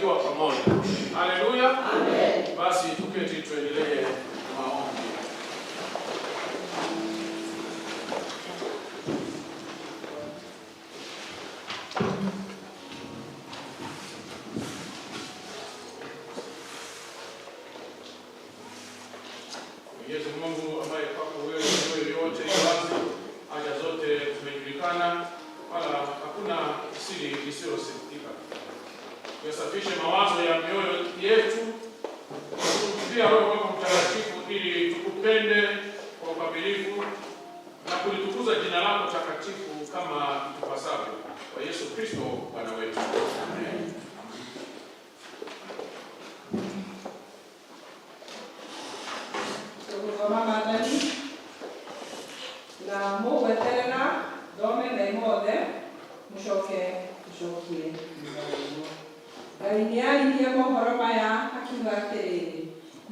Tutabarikiwa pamoja. Haleluya, amen. Basi tuketi tuendelee maombi. Mwenyezi Mungu ambaye kwako wewe mioyo yote i wazi, haja zote zimejulikana, wala hakuna siri isiyositika. Uyasafishe mawazo ya mioyo yetu kupitia Roho wako Mtakatifu, ili tukupende kwa ukamilifu na kulitukuza jina lako takatifu kama itupasavyo, kwa Yesu Kristo Bwana wetu. Amen. Tũgũthoma maathani na mũgweterera thome me mothe, mũcoke mũcokie thutha ũguo. Ngai nĩaririe mohoro maya akiuga atĩrĩrĩ,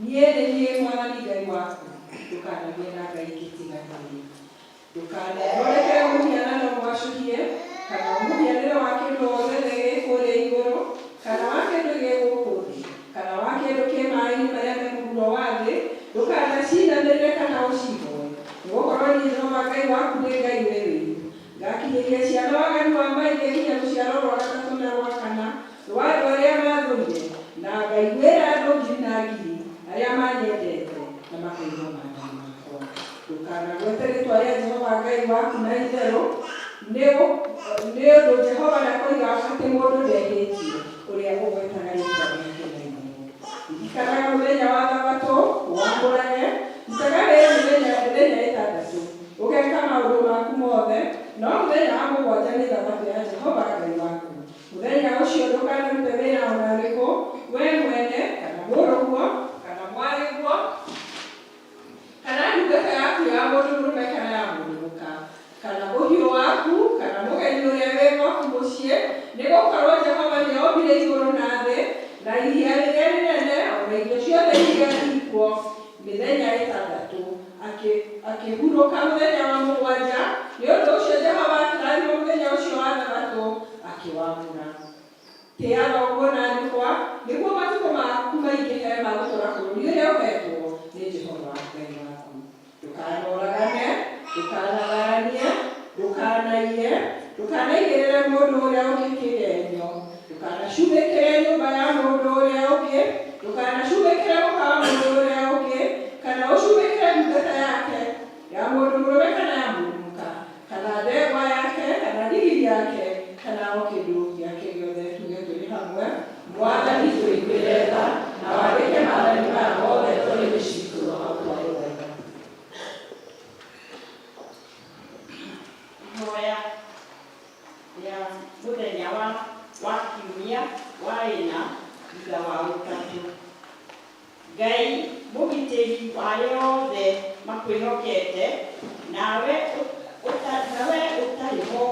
"Niĩ nĩ niĩ Mwathani Ngai waku, ndũkanagĩe na ngai ingĩ tiga niĩ. Ndũkanethondekere mũhianano mwacũhie kana mũhianĩre wa kĩndũ o gĩothe gĩ kũrĩa igũrũ, kana wa kĩndũ gĩ gũkũ thĩ, kana wa kĩndũ kĩ maaĩ-inĩ marĩa me mũhuro wa thĩ. Ndũkanacinamĩrĩre kana ũcihoe, nĩgũkorwo niĩ Jehova Ngai waku nĩ Ngai wĩ wĩiru, ngakinyĩria ciana waganu wa maithe nginya rũciaro rwa gatatũ na rwa kana rwa andũ arĩa maathũire, na ngaiguĩra andũ ngiri na ngiri arĩa manyendete na makaigua maathani makwa. Ndũkanagwete rĩĩtwa rĩa Jehova Ngai waku na itherũ, nĩ ũndũ Jehova ndakoiga atĩ mũndũ ndehĩtie ũrĩa ũgwetaga rĩĩtwa rĩake na itherũ. Ririkanaga mũthenya wa Thabatũ, ũwamũrage. Rutaga wĩra mĩthenya ĩtandatũ, ũgeka maũndũ maku mothe, no mũthenya wa mũgwanja nĩ Thabatũ ya Jehova Ngai waku. Mũthenya ũcio ndũkanarute wĩra o na ũrĩkũ, wee mwene, kana mũrũguo, kana mwarĩguo, kana ndungata yaku ya mũndũ mũrũme kana ya mũndũ mũka, kana ũhiũ waku, kana mũgeni ũrĩa wĩ gwaku mũciĩ, nĩgũkorwo Jehova nĩombire igũrũ na thĩ, na iria rĩrĩa rĩnene, o na indo ciothe iria ii kuo, mĩthenya ĩtandatũ, akĩhurũka mũthenya wa mũgwanja. Nĩ ũndũ ũcio Jehova akĩrathima mũthenya ũcio wa Thabatũ, akĩwamũra. Tĩa thoguo na nyũkwa, nĩguo matukũ maku maingĩhe ma gũtũũra bũrũri ũrĩa ũheetwo nĩ Jehova Ngai waku. Ndũkanoragane, ndũkanatharanie, ndũkanaiye, ndũkanaigĩrĩre mũndũ ũrĩa ũngĩ kĩgeenyo, ndũkanacumĩkĩre nyũmba ya mũndũ ũrĩa ũngĩ, ndũkanacumĩkĩre mũka wa mũndũ ũrĩa ũngĩ, kana ũcumĩkĩre ndungata yake ya mũndũ mũrũme kana ya mũndũ mũka, kana ndegwa yake, kana ndigiri yake, kana o kĩndũ gĩake gĩothe." Tuge tũrĩ hamwe, "Mwathani, tũiguĩre tha na wandĩke maathani maya mothe ngoro-inĩ citũ." Twagũthaitha. Ihoya rĩa mũthenya wa kiumia wa ĩna thutha wa Ũtatũ. Ngai mũgitĩri wa arĩa othe makwĩhokete, nawe ũtarĩ ho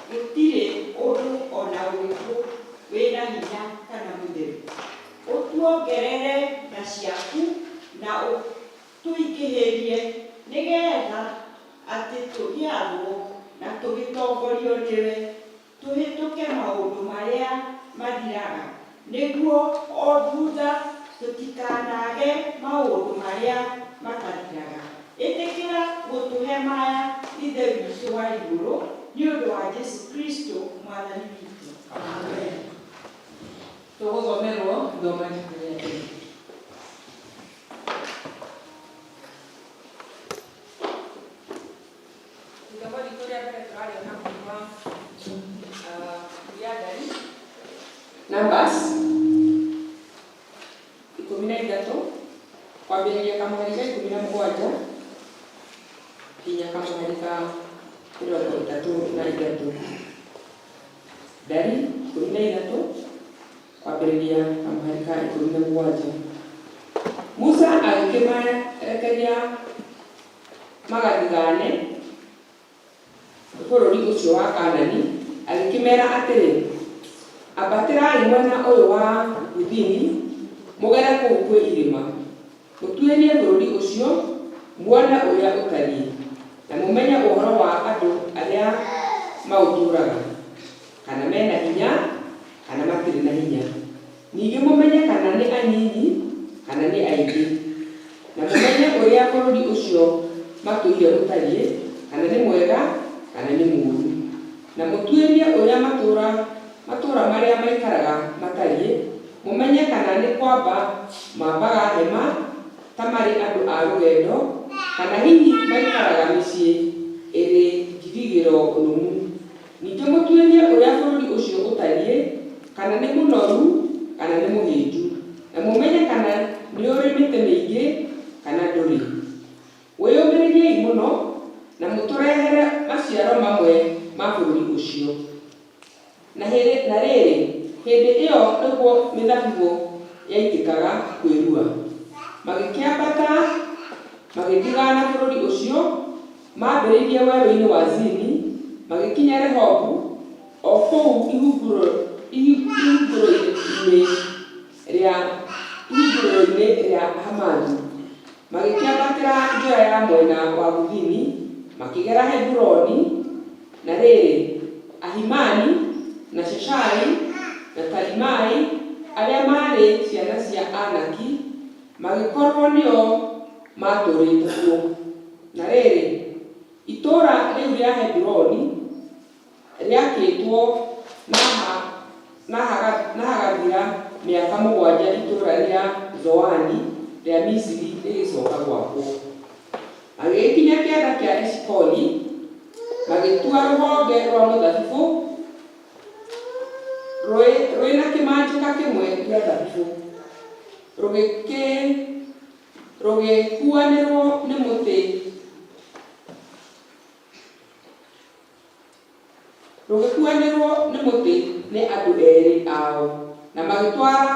gũtirĩ ũndũ o na ũrĩkũ wĩna hinya kana mũtheru. Ũtuongerere tha ciaku na ũtũingĩhĩrie, nĩgeetha atĩ tũgĩathwo na tũgĩtongorio nĩwe, tũhĩtũke maũndũ marĩa mathiraga, nĩguo o thutha tũtikanage maũndũ marĩa matathiraga. Ĩtĩkĩra gũtũhe maya, Ithe witũ wa igũrũ, nĩ ũndũ wa Jesũ Kristũ Mwathani witũ. Amen. Tũgũthomerwo ithoma ritũ rĩa mbere. Ithomo ritũ rĩa mbere tũrarĩona kuma rĩa Ndari, Numbers 13, kwambĩrĩria kamũhari ka 17 nginya kamũhari ka 33. Ndari 13, kwambĩrĩria kamũhari ka 17. Musa agĩkĩmarekeria magathigane bũrũri ũcio wa Kaanani, agĩkĩmera atĩrĩ, "Ambatĩrai mwena ũyũ wa gũthini, mũgere kũu kwĩ irĩma, mũtuĩrie bũrũri ũcio, muone ũrĩa ũtariĩ, na mũmenye ũhoro wa andũ arĩa maũtũũraga, kana me na hinya, kana matirĩ na hinya. Ningĩ mũmenye kana nĩ anyinyi kana nĩ aingĩ, na mũmenye ũrĩa bũrũri ũcio matũire ũtariĩ, kana nĩ mwega kana nĩ mũũru. Na mũtuĩrie ũrĩa matũũra marĩa maikaraga matariĩ, mũmenye kana nĩ kwamba mambaga hema ta marĩ andũ a rũgendo, kana hihi maikaraga mĩciĩ ĩrĩ njirigĩro nũmu. Ningĩ mũtuĩrie ũrĩa bũrũri ũcio ũtariĩ, kana nĩ mũnoru kana nĩ mũhĩnju, na mũmenye kana nĩ ũrĩ mĩtĩ mĩingĩ kana ndũrĩ. Wĩyũmĩrĩriei mũno na mũtũrehere maciaro mamwe ma bũrũri ũcio. Na rĩrĩ, hĩndĩ ĩyo nĩguo mĩthabibũ yaitĩkaga kwĩrua. Magĩkĩambata magĩthigaana bũrũri ũcio, maambĩrĩirie werũ-inĩ wa Zini, magĩkinya Rehobu, o kũu ihingũrĩro-inĩ rĩa Hamathu. Magĩkĩambatĩra njĩra ya mwena wa gũthini, makĩgera Heburoni. Na rĩrĩ, Ahimani na Sheshai na Talimai, arĩa maarĩ ciana cia Anaki, magĩkorwo nĩo maatũũrĩte kuo. Na rĩrĩ, itũũra rĩu rĩa Heburoni rĩakĩtwo na hagathira mĩaka 7 itũũra rĩa Zoani rĩa Misiri rĩgĩcooka gwakwo. Magĩgĩkinya kĩanda kĩa Eshikoli, magĩtua rũhonge rwa mũthabibũ rwĩna kĩmanjĩka kĩmwe gĩa thabibũ, rũgĩkuanĩrwo nĩ mũtĩ rũgĩkuanĩrwo nĩ mũtĩ nĩ andũ eerĩ ao, na magĩtwara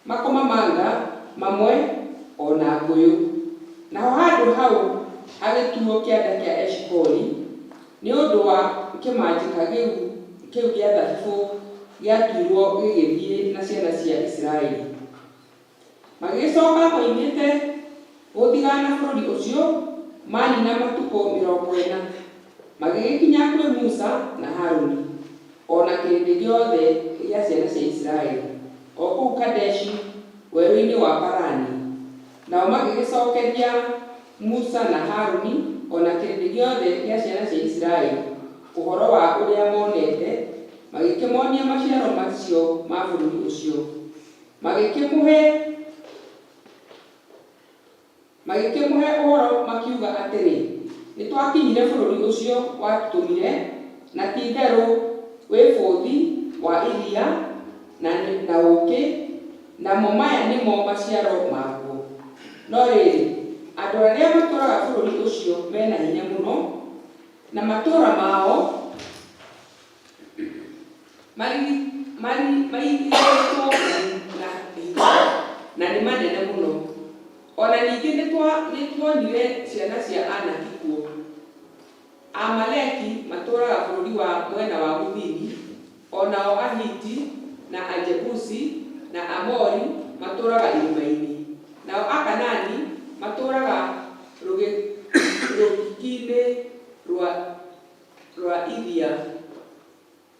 makomamanga mamwe o na ngũyũ. Naho handũ hau hagĩtuo kĩanda kĩa Eshikoli nĩ ũndũ wa kĩmanjĩka kĩu gĩa thabibũ gĩatuirwo gĩgĩthiĩ na ciana cia Isiraeli. Magĩgĩcooka moimĩte gũthigana bũrũri ũcio, manina matukũ 40, magĩgĩkinya kwĩ Musa na Harũni, o na kĩrĩndĩ gĩothe gĩa ciana cia Isiraeli, o kũu Kadeshi werũ-inĩ wa Parani. Nao magĩgĩcookeria Musa na Harũni o na kĩrĩndĩ gĩothe gĩa ciana cia Isiraeli ũhoro wa ũrĩa monete, magĩkĩmonia maciaro macio ma bũrũri ũcio. Magĩkĩmũhe ũhoro makiuga atĩrĩ, nĩtwakinyire bũrũri ũcio watũtũmire, na ti-itherũ wĩ bũthi wa iria na ũũkĩ, namo maya nĩmo maciaro maguo. No rĩrĩ, andũ arĩa matũũraga bũrũri ũcio me na hinya mũno, na matũũra mao mairigĩtwo na hinya na nĩ manene mũno. O na ningĩ nĩtuonire ciana cia Anaki kuo. Aamaleki matũũraga bũrũri wa mwena wa gũthini, o nao Ahiti na Ajebusi na Aamori matũũraga irĩma-inĩ, nao Akanaani matũũraga rũgiki-inĩ rwa iria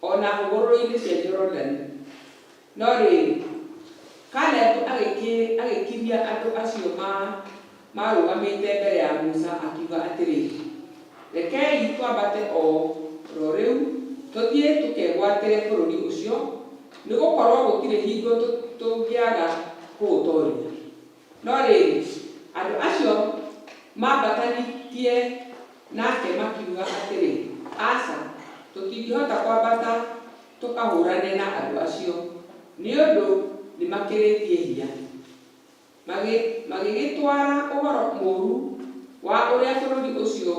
o na hũgũrũrũ-inĩ cia Jorodani. No rĩrĩ, Kalebu agĩkiria andũ acio maarũgamĩte mbere ya Musa, akiuga atĩrĩ, rekei twambate o ro rĩu tũthiĩ tũkegwatĩre bũrũri ũcio, nĩgũkorwo gũtirĩ hingo tũngĩaga kũũtooria. No rĩrĩ, andũ acio maambatanĩtie nake makiuga atĩrĩ, aca, tũtingĩhota kwambata tũkahũũrane na andũ acio, nĩ ũndũ nĩmakĩrĩtie hinya. Magĩgĩtwara ũhoro mũũru wa ũrĩa bũrũri ũcio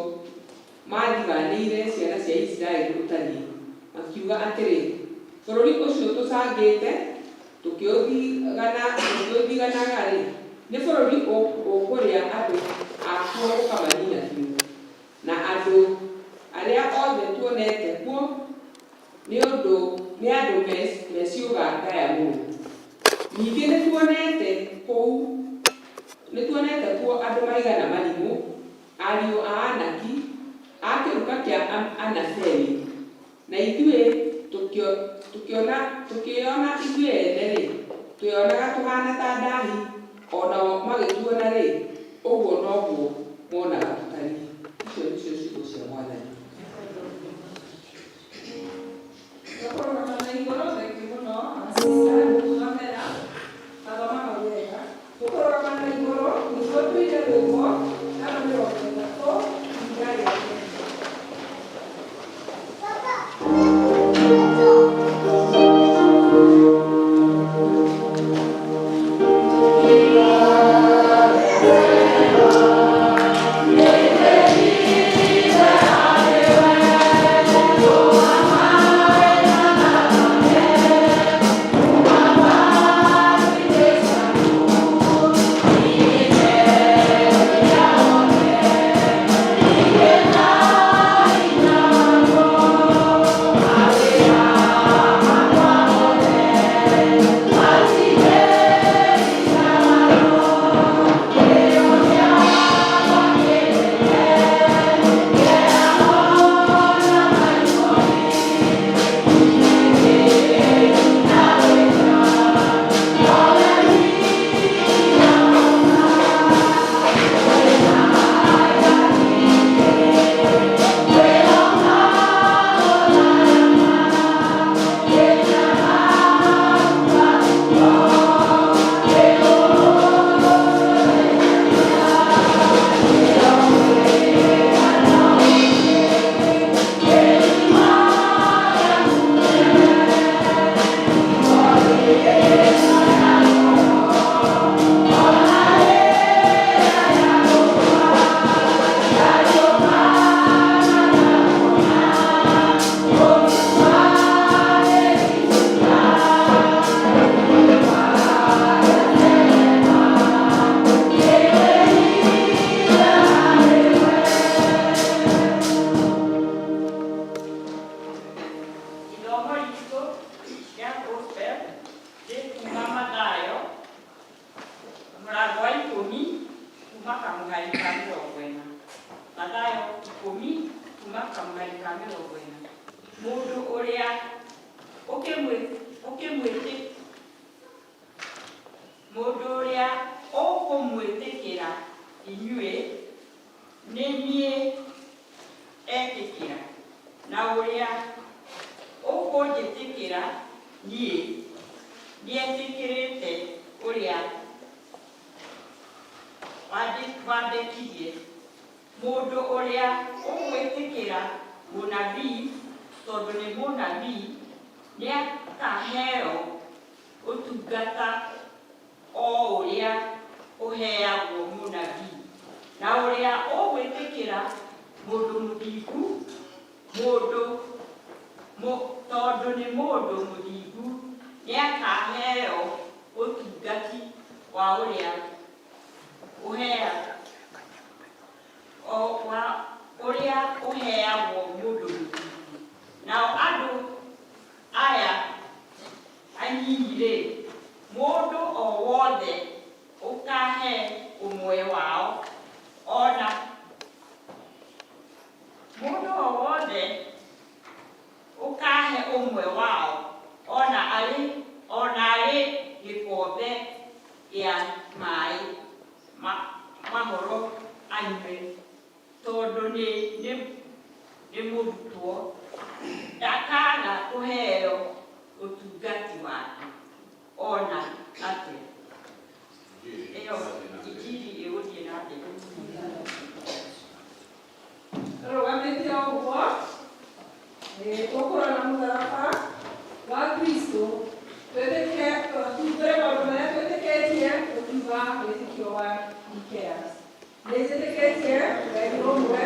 maathiganĩire ciana cia Isiraeli ũtariĩ, makiuga atĩrĩ, bũrũri ũcio tũcangĩte tũkĩũthiganaga-rĩ, nĩ bũrũri ũkũrĩa andũ akuo ũkamanina biũ, na andũ arĩa othe tuonete kuo nĩ andũ me ciũga ndaya mũno. Ningĩ nĩtuonete kuo andũ maigana marimũ, ariũ a Anaki, a kĩruka kĩa Anafeli, na ithuĩ Tukiona tukiona ithuĩ ene-rĩ, twĩonaga tũhana ta ndahi, o nao magĩtuona-rĩ, ũguo noguo monaga tũtariĩ. Icio nĩcio ciugo cia Mwathani. Tũkũrũgama na igũrũ, thengiũ mũno asista gũthomera mathoma mau wega. Tũkũrũgama na igũrũ nĩguo tũine rwĩmbo namba 30, ihiga rĩa tene. Ithomo ritũ rĩa gospel rĩ kuma Mathayo mũrango wa 10 kuma kamũhari ka 40. Mathayo 10 kuma kamũhari ka 40. Mũndũ ũrĩa ũkĩmwĩtĩ mũndũ ũrĩa ũkũmwĩtĩkĩra inyuĩ nĩ niĩ etĩkĩra, na ũrĩa ũkũnjĩtĩkĩra niĩ nĩetĩkĩrĩte ũrĩa wandekirie. Mũndũ ũrĩa ũgwĩtĩkĩra mũnabii tondũ nĩ mũnabii nĩakaheo ũtungata o ũrĩa ũheagwo mũnabii, na ũrĩa ũgwĩtĩkĩra mũndũ mũthingu mũndũ tondũ nĩ mũndũ mũthingu nĩakaheo ũtungati wa ũrĩa ũhea o wa ũrĩa ũheagwo mũndũ mũthingu. Nao andũ aya anyinyi-rĩ, mũndũ o wothe ũkahe ũmwe wao ona mũndũ o wothe ũkahe ũmwe wao ona arĩ gĩkombe gĩa maĩ mahoro anyue tondũ nĩ mũrutwo, ndakaga kũheo ũtungati wake ona atĩa. Ĩyo injiri ĩgũthiĩ na mbere. Rũgamĩte o ũguo, tũkũrora mũtharaba wa Kristo, twĩtĩkĩre tumbũre maũndũ marĩa twĩtĩkĩtie tũkiuga wĩtĩkio wa Nikea. Nĩ njĩtĩkĩtie Ngai ũmwe,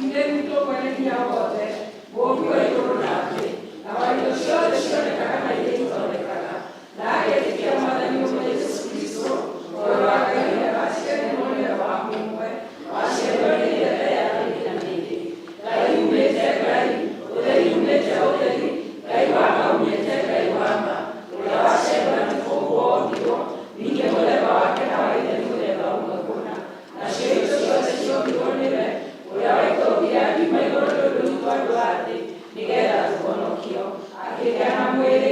Ithe witũ mwene hinya wothe, Mũũmbi wa igũrũ na thĩ, na wa indo ciothe cionekaga na iria itonekaga, na agetĩkia Mwathani ũmwe Jesũ Kristo, Mũrũ wa Ngai ũrĩa waciarirwo nĩwe wa mũmwe, waciarirwo nĩ Ithe mbere ya mĩndĩ na mĩndĩ, Ngai umĩte Ngai, ũtheri umĩte ũtheri, Ngai wa ma umĩte Ngai wa ma, ũrĩa waciarirwo na ti kũũmbwo ombirwo, ningĩ mũthemba wake na wa Ithe nĩ mũthemba ũmwe kũna. Nacio indo ciothe ciombirwo nĩwe, ũrĩa waikũrũkire akiuma igũrũ nĩ ũndũ witũ andũ a thĩ, nĩgeetha tũhonokio. Akĩgĩa na mwĩrĩ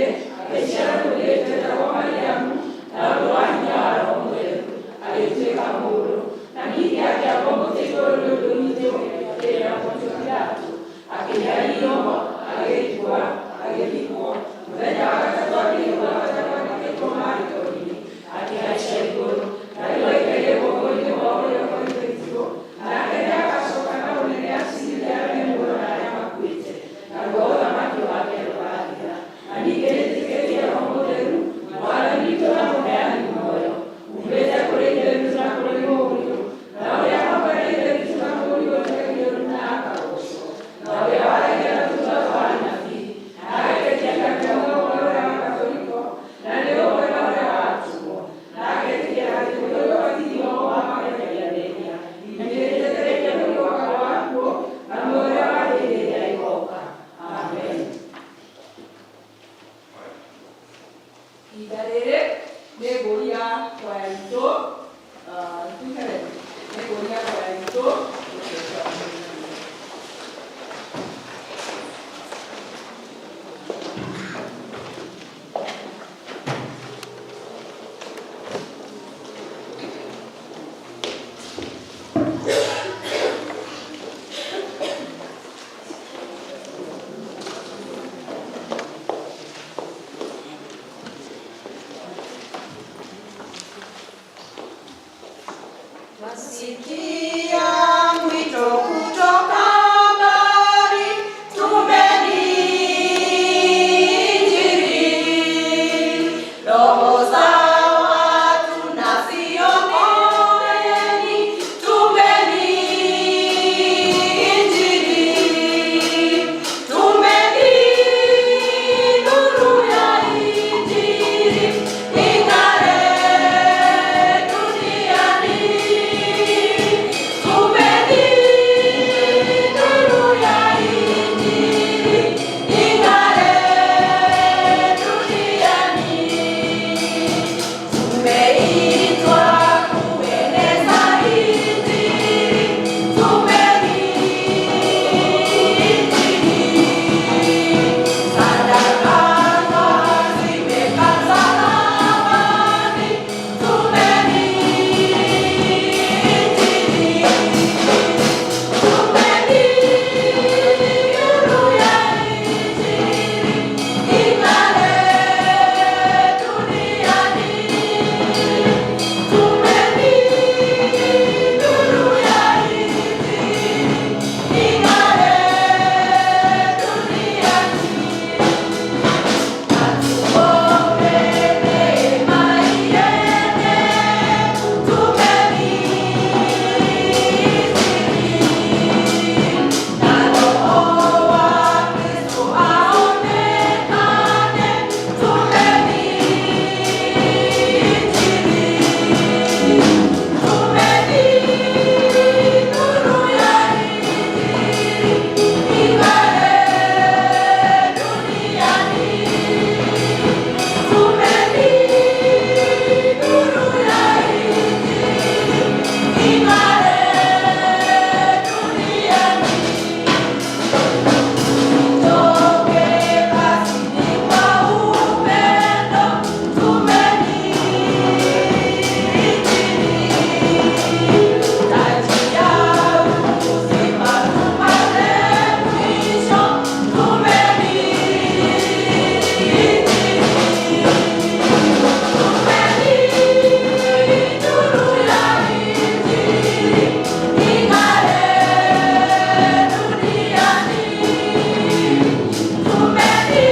Kwaya itũ tuĩke ready. Nĩ ngũria kwaya itũ Nasikia mwito kutoka mbali, tumeni Injili. Roho za watu na ziokoeni, tumeni Injili. Tumeni nuru ya Injili, ing'are duniani. Tumeni nuru ya Injili, ing'are duniani. Tumeitwa kueneza Injili, tumeni Injili. Sadaka zimekaza thamani, tumeni Injili. Tumeni nuru ya Injili, ing'are duniani. Tumeni nuru ya Injili, ing'are duniani. Atuombe neema ienee, tumeni Injili. Na Roho wa Kristo aonekane, tumeni Injili. Tumeni nuru ya Injili, ing'are duniani. Tumeni nuru ya Injili, ing'are duniani. Tutoke kazini kwa upendo, tumeni Injili. Taji ya uzima tupate mwisho, tumeni Injili. Tumeni nuru ya Injili, ing'are duniani. Tumeni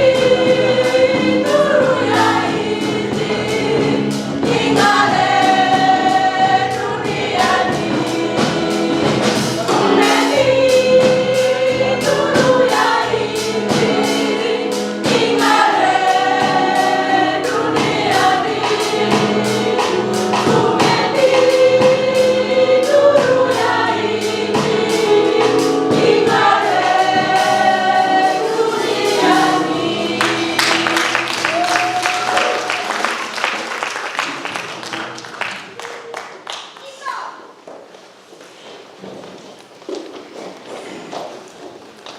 nuru ya Injili, ing'are duniani. Tumeni nuru ya Injili, ing'are duniani. Tumeni nuru ya Injili, ing'are duniani.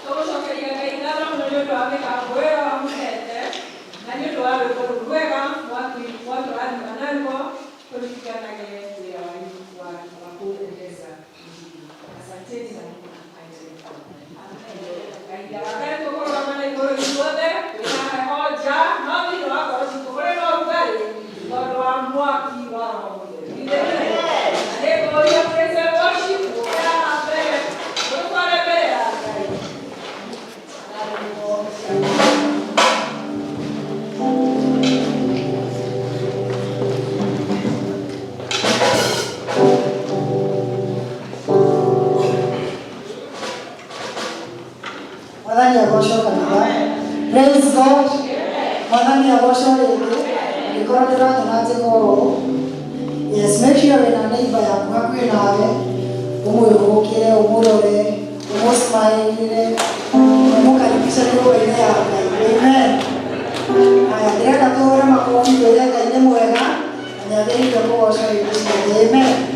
Tũgũcokeria Ngai ngatho mũno nĩ ũndũ wa mĩbango ĩyo amũhete na nĩ ũndũ wa rwĩmbo rũu rwega mwatũrathima naruo tũririkanage wĩra wanyu wa kueneza Injili. Asanteni na Mungu aendelee kuwabariki. Kahinda gaka nĩ tũkũrũgama na igũrũ ithuothe kwĩna heho nja no thĩinĩ wa ngoro citũ kũrĩ na ũrugarĩ tondũ wa mwaki wa Roho Mũtheru. Nĩ ngũria praise and worship ũke haha mbere ũtware mbere ya Ngai. Na rwĩmbo cia Mwathani agocwo kanitha. Praise God. Mwathani agocwo rĩngĩ. Angĩkorwo ndĩranyona njĩka ũũ. Yes, make sure wĩna neighbor yaku hakuhĩ nawe, ũmwĩhũkĩre, ũmũrore, ũmũsmaĩrĩre, ũmũkaribishe nyũmba-inĩ ya Ngai. Amen. Haya, ndĩrenda tũhũre makobi twĩre Ngai nĩ mwega na nĩ agĩrĩire kũgocwo hĩndĩ ciothe. Amen.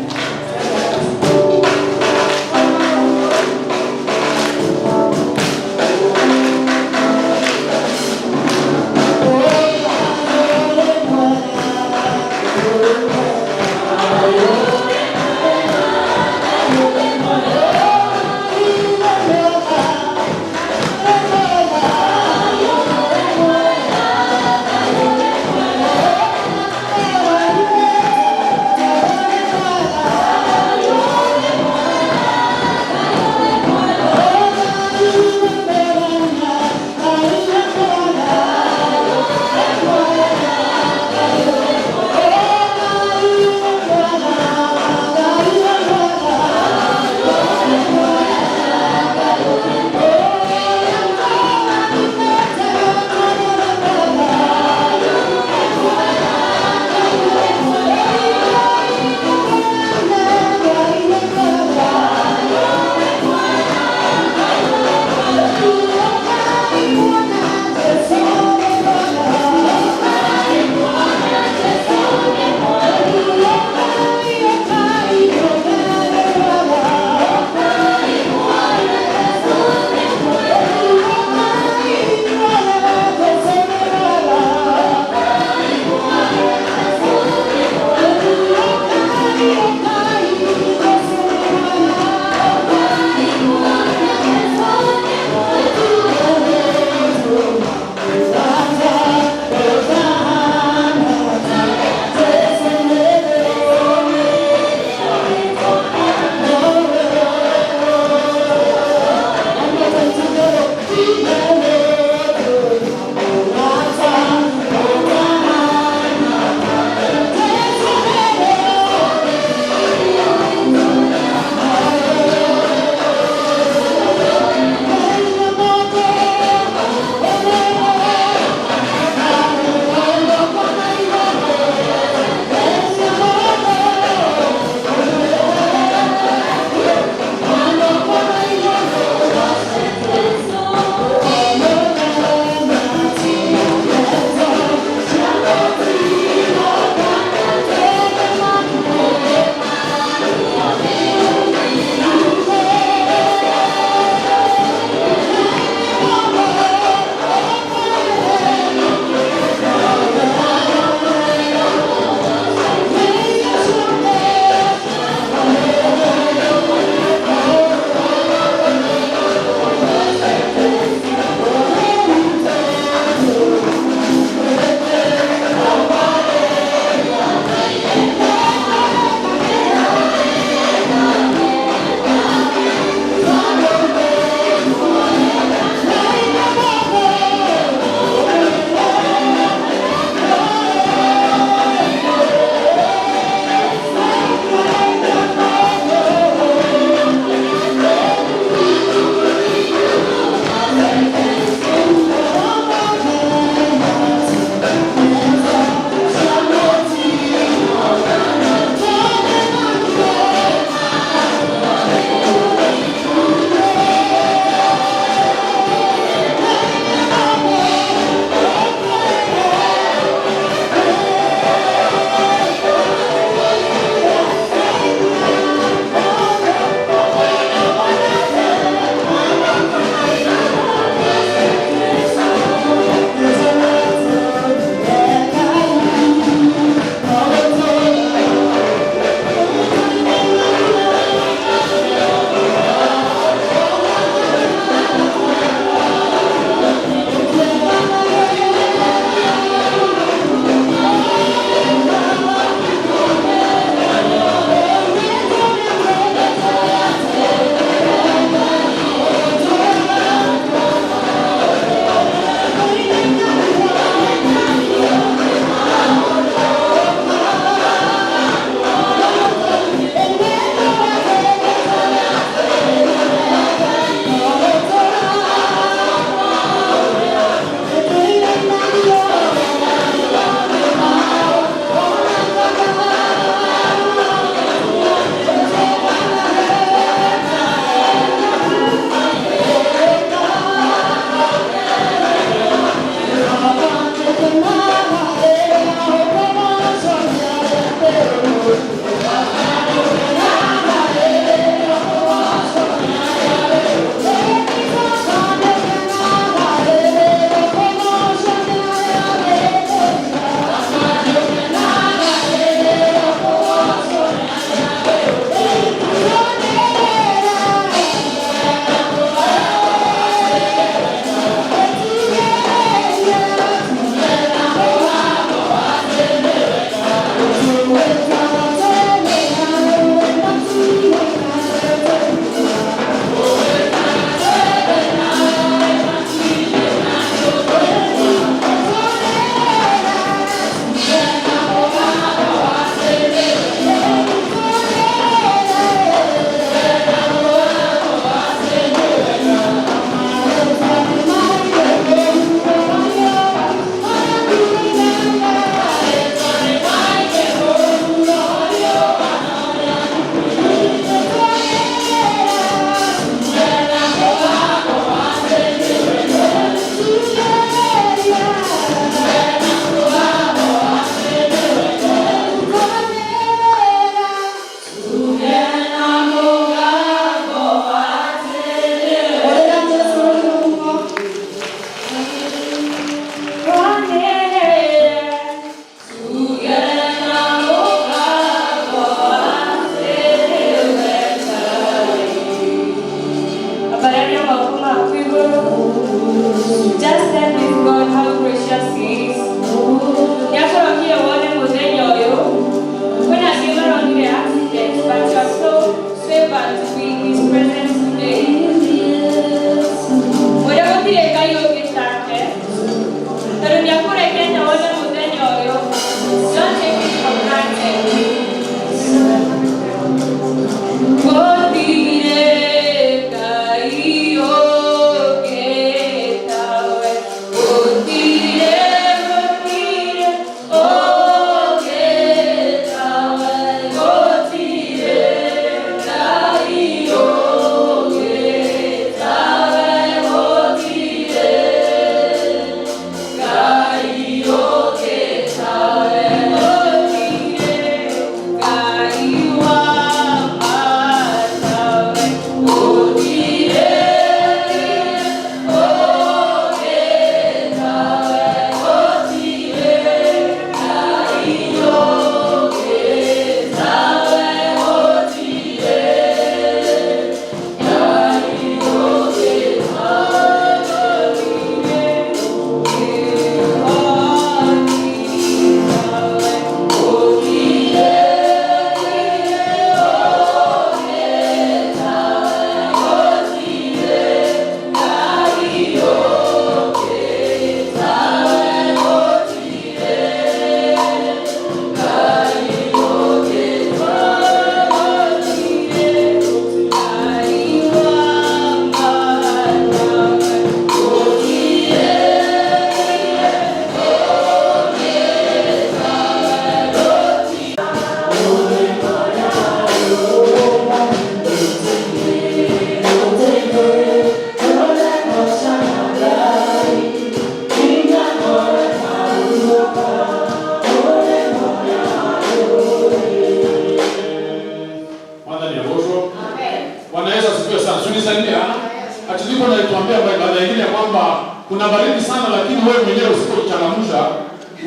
Kuna baridi sana, lakini wewe mwenyewe usipochangamsha,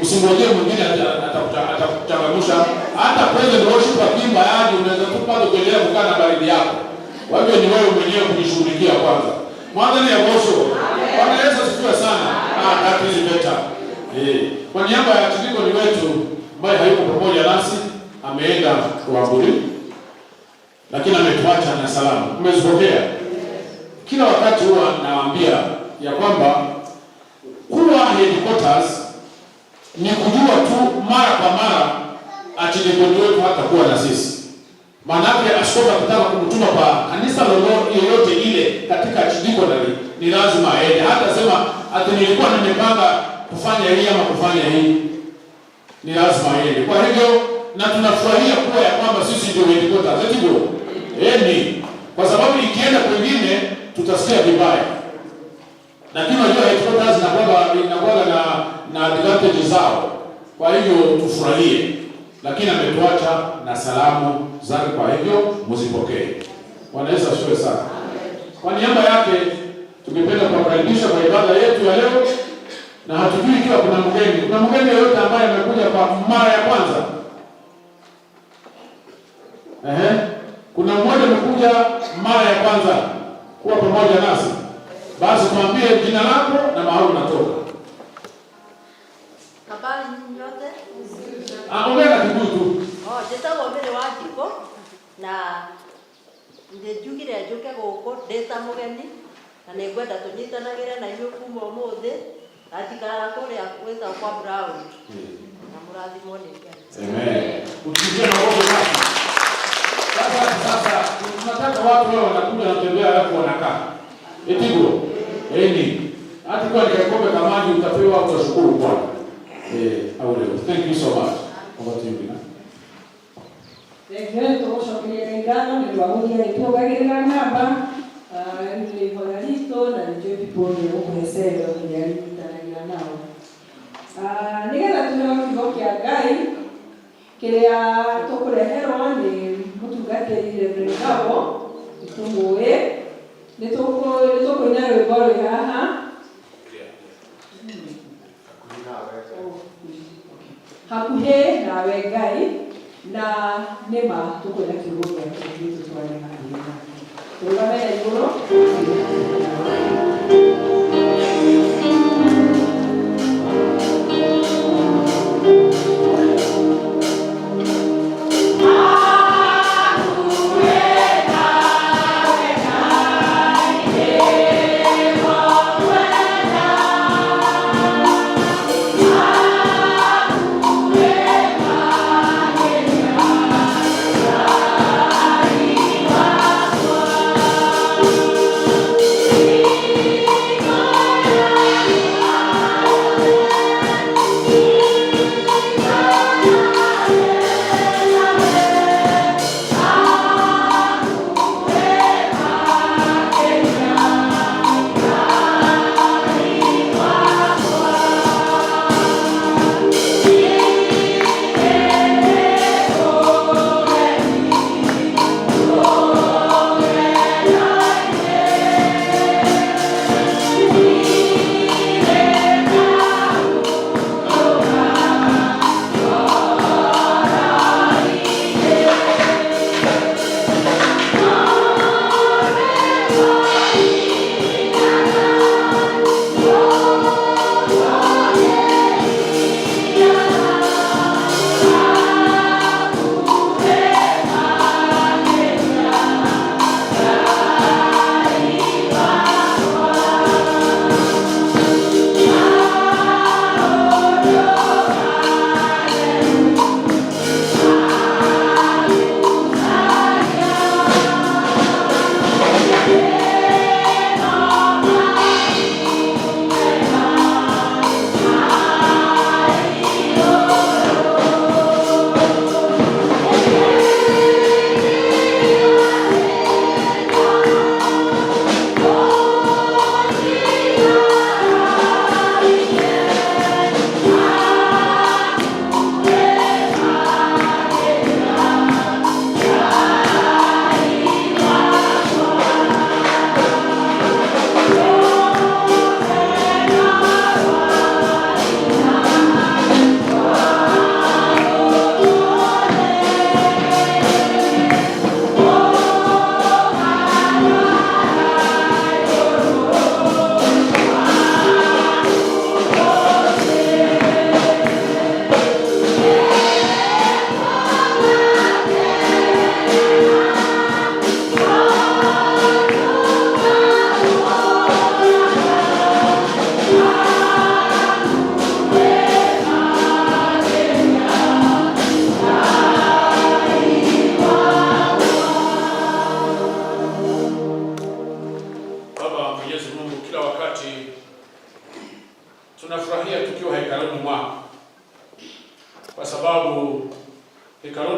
usingojee mwingine atakuchangamsha. Hata president worship akiimba yaje, unaweza tu bado kuendelea kukaa na baridi yako. Kwa hivyo ni wewe mwenyewe kujishughulikia kwanza. Mwanzo ya mosho. Bwana Yesu asifiwe sana. Ah, that is better. Eh, kwa niaba ya archdeacon wetu ambaye hayuko pamoja nasi, ameenda Rwamburi, lakini ametuacha na salamu. Mmezipokea? Kila wakati huwa nawaambia ya kwamba kuwa headquarters ni kujua tu mara kwa mara archdeacon wetu hatakuwa na sisi. Maanake askofu akitaka kumtuma kwa kanisa lolote yoyote ile katika archdeaconry ni lazima aende. Hata sema ati nilikuwa nimepanga kufanya hii ama kufanya hii, ni lazima aende. Kwa hivyo na tunafurahia kuwa ya kwamba sisi ndio headquarters, eti bro? Ni kwa sababu ikienda kwingine tutasikia vibaya, lakini unajua headquarters inakuwaga na advantage zao. Kwa hivyo tufurahie, lakini ametuacha na salamu zake, kwa hivyo muzipokee. Bwana Yesu asifiwe sana. Kwa niaba yake tungependa kuwakaribisha kwa ibada yetu ya leo, na hatujui ikiwa kuna mgeni. Kuna mgeni yeyote ambaye amekuja kwa mara ya kwanza? Ehe, kuna mmoja amekuja mara ya kwanza kuwa pamoja nasi? Basi tuambie jina lako na mahali unatoka. Habari nyinyi nyote. Ah, ongea na Kikuyu tu. Oh, njĩtagwo Mary Wanjikũ na nĩ njugire njũke gũkũ ndĩ ta mũgeni na nĩ ngwenda tũnyitanagĩre na inyuĩ kuma ũmũthĩ na njikaraga kũrĩa gwĩtagwo kwa Brown na mũrathimwo nĩ Ngai. Amen. Utupigie makofi basi. Sasa tunataka watu wao wanakuja wanatembea alafu wanakaa. Etigo. Eni. Hata kwa kikombe kama maji utapewa, utashukuru Bwana. Eh, au leo. Thank you so much. Over to you, Bina. Thengiũ nĩ tũgũcokeria Ngai ngatho nĩ ũndũ wa gũthiĩ agĩtuongagĩrĩra namba. Rĩu nĩ ihoya ritũ na nĩ njũĩ people nĩ gũkũhe cero ĩrĩa rinyitanagĩra nao. Nĩgetha tũheo kiugo kĩa Ngai kĩrĩa tũkũreherwo nĩ mũtungatĩri Reverend Gabo, nĩtũmũĩ, nĩ tũkũina rwĩmbo rwĩ haha. Hakuhĩ nawe Ngai, na nĩma tũkwenda kiugo gĩake gĩtũtware hakuhĩ nake. Tũrũgame na igũrũ. Thank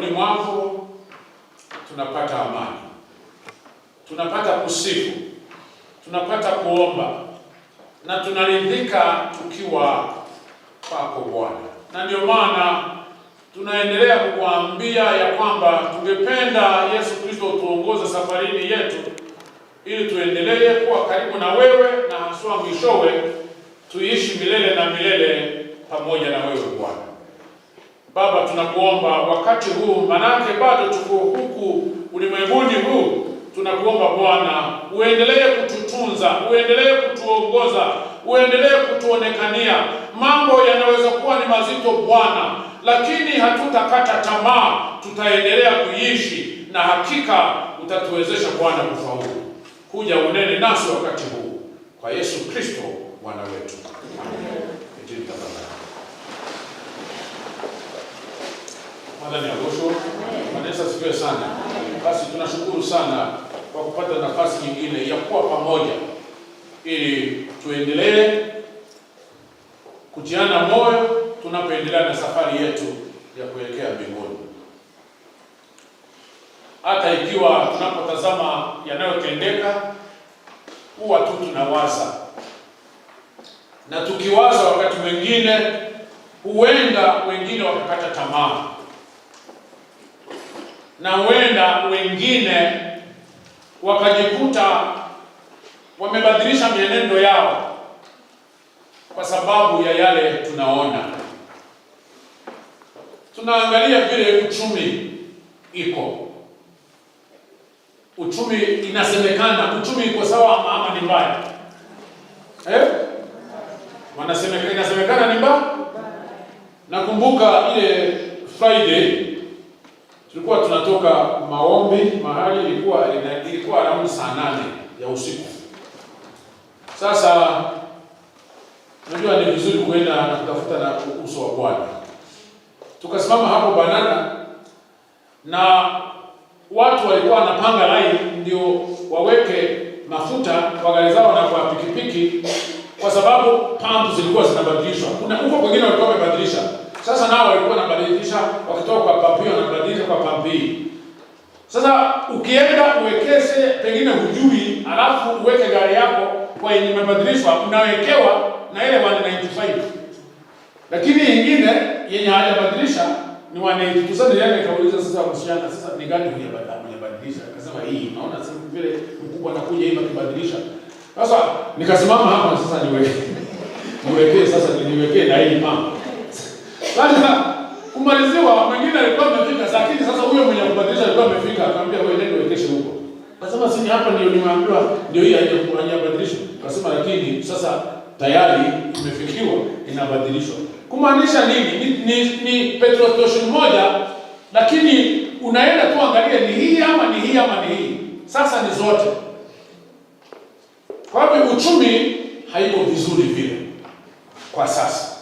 Mikononi mwako tunapata amani, tunapata kusifu, tunapata kuomba na tunaridhika tukiwa kwako Bwana, na ndio maana tunaendelea kukuambia ya kwamba tungependa Yesu Kristo utuongoze safarini yetu ili tuendelee kuwa karibu na wewe na haswa mwishowe tuishi milele na milele pamoja na wewe Bwana. Baba, tunakuomba wakati huu, manake bado tuko huku ulimwenguni huu, tunakuomba Bwana uendelee kututunza, uendelee kutuongoza, uendelee kutuonekania. Mambo yanaweza kuwa ni mazito Bwana, lakini hatutakata tamaa, tutaendelea kuishi na hakika utatuwezesha Bwana kufaulu. Kuja unene nasi wakati huu kwa Yesu Kristo Bwana wetu. Amen. Tafadhali. Mwathani agocwo. Bwana Yesu asifiwe sana. Basi tunashukuru sana kwa kupata nafasi nyingine ya kuwa pamoja ili tuendelee kutiana moyo tunapoendelea na safari yetu ya kuelekea mbinguni. Hata ikiwa tunapotazama yanayotendeka huwa tu tunawaza, na tukiwaza wakati mwingine huenda wengine wakakata tamaa, na huenda wengine wakajikuta wamebadilisha mienendo yao kwa sababu ya yale tunaona. Tunaangalia vile uchumi iko, uchumi inasemekana uchumi iko sawa ama ni mbaya? Eh? Wanasemekana, inasemekana ni mbaya. Nakumbuka ile Friday tulikuwa tunatoka maombi mahali, ilikuwa around saa 8 ya usiku. Sasa unajua ni vizuri kuenda na kutafuta na uso wa Bwana. Tukasimama hapo Banana na watu walikuwa wanapanga line ndio waweke mafuta kwa gari zao na kwa pikipiki, kwa sababu pump zilikuwa zinabadilishwa. Kuna huko kwingine walikuwa wamebadilisha, sasa nao walikuwa wanabadilisha, wakitoka kwa pump hiyo wanabadilisha kwa pump hii. Sasa ukienda uwekeze, pengine hujui, alafu uweke gari yako kwa yenye imebadilishwa, unawekewa na ile 195, lakini ingine yenye hajabadilisha ni 182. Sasa nilienda nikauliza, sasa msichana, sasa ni gani hujabadilisha? Akasema hii, naona sasa vile mkubwa anakuja hivi akibadilisha. Sasa nikasimama hapa sasa niwekee sasa niwekee na hii pump. Sasa kumaliziwa, mwingine alikuwa amefika, lakini sasa huyo mwenye kubadilisha alikuwa amefika, akamwambia wewe nenda uwekeshe huko. Akasema si hapa ndio nimeambiwa ndio hii haijabadilishwa. Akasema lakini sasa tayari imefikiwa inabadilishwa. Kumaanisha nini? Ni petrol station moja, lakini unaenda tu angalia ni hii ama ni hii ama ni hii. Sasa ni zote. Kwa hivyo uchumi haiko vizuri vile kwa sasa,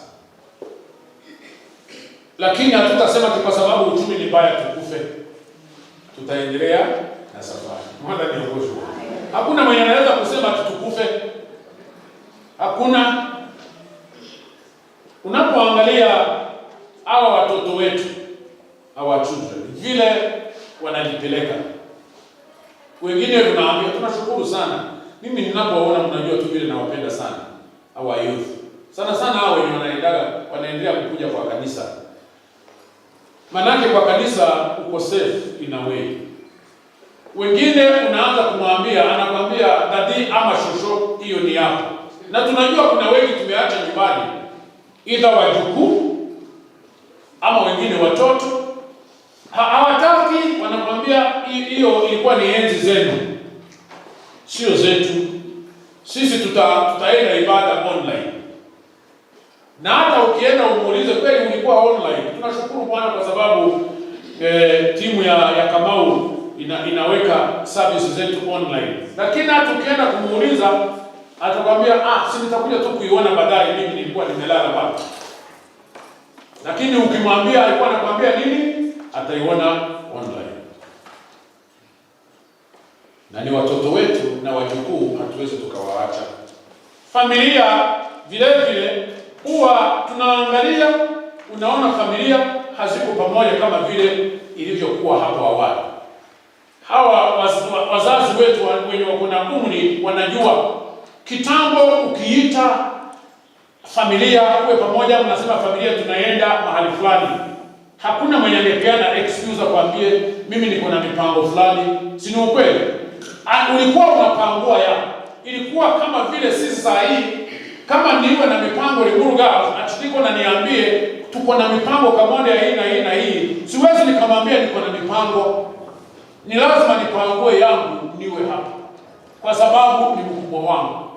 lakini hatutasema kwa sababu uchumi ni mbaya tukufe. Tutaendelea na safari. Mwana niongozwe. Hakuna mwenye anaweza kusema tukufe. Hakuna. Unapoangalia hawa watoto wetu, our children, vile wanajipeleka, wengine tunaambia tunashukuru sana. Mimi ninapoona, mnajua tu vile nawapenda sana our youth, sana sana hao wenye wanaendelea kukuja kwa kanisa, manake kwa kanisa uko safe in a way. Wengine unaanza kumwambia, anakwambia daddy ama shosho, hiyo ni yako. Na tunajua kuna wengi tumeacha nyumbani, either wajukuu ama wengine watoto hawataki, wanakwambia hiyo ilikuwa ni enzi zenu, sio zetu. Sisi tutaenda ibada online. Na hata ukienda umuulize kweli ulikuwa online. Tunashukuru Bwana kwa sababu timu ya Kamau inaweka service zetu online. Lakini hata ukienda kumuuliza atakwambia si nitakuja tu kuiona baadaye, mimi nilikuwa nimelala bado. Lakini ukimwambia alikuwa anakuambia nini? Ataiona online. Na ni watoto wetu na wajukuu, hatuwezi tukawaacha. Familia vile vile huwa tunaangalia, unaona familia haziko pamoja kama vile ilivyokuwa hapo awali. Hawa wazazi wetu wenye wako na umri wanajua kitambo, ukiita familia uwe pamoja, mnasema familia tunaenda mahali fulani, hakuna mwenye angepeana excuse akwambie mimi niko na mipango fulani, si ni ukweli? Ah, ulikuwa unapangua yako, ilikuwa kama vile sisi saa hii kama niwe na mipango Limuru Girls atiko na niambie tuko na mipango kamone ya hii na hii na hii, siwezi nikamwambia niko na mipango, ni lazima nipangue yangu niwe hapa, kwa sababu ni mkubwa wangu.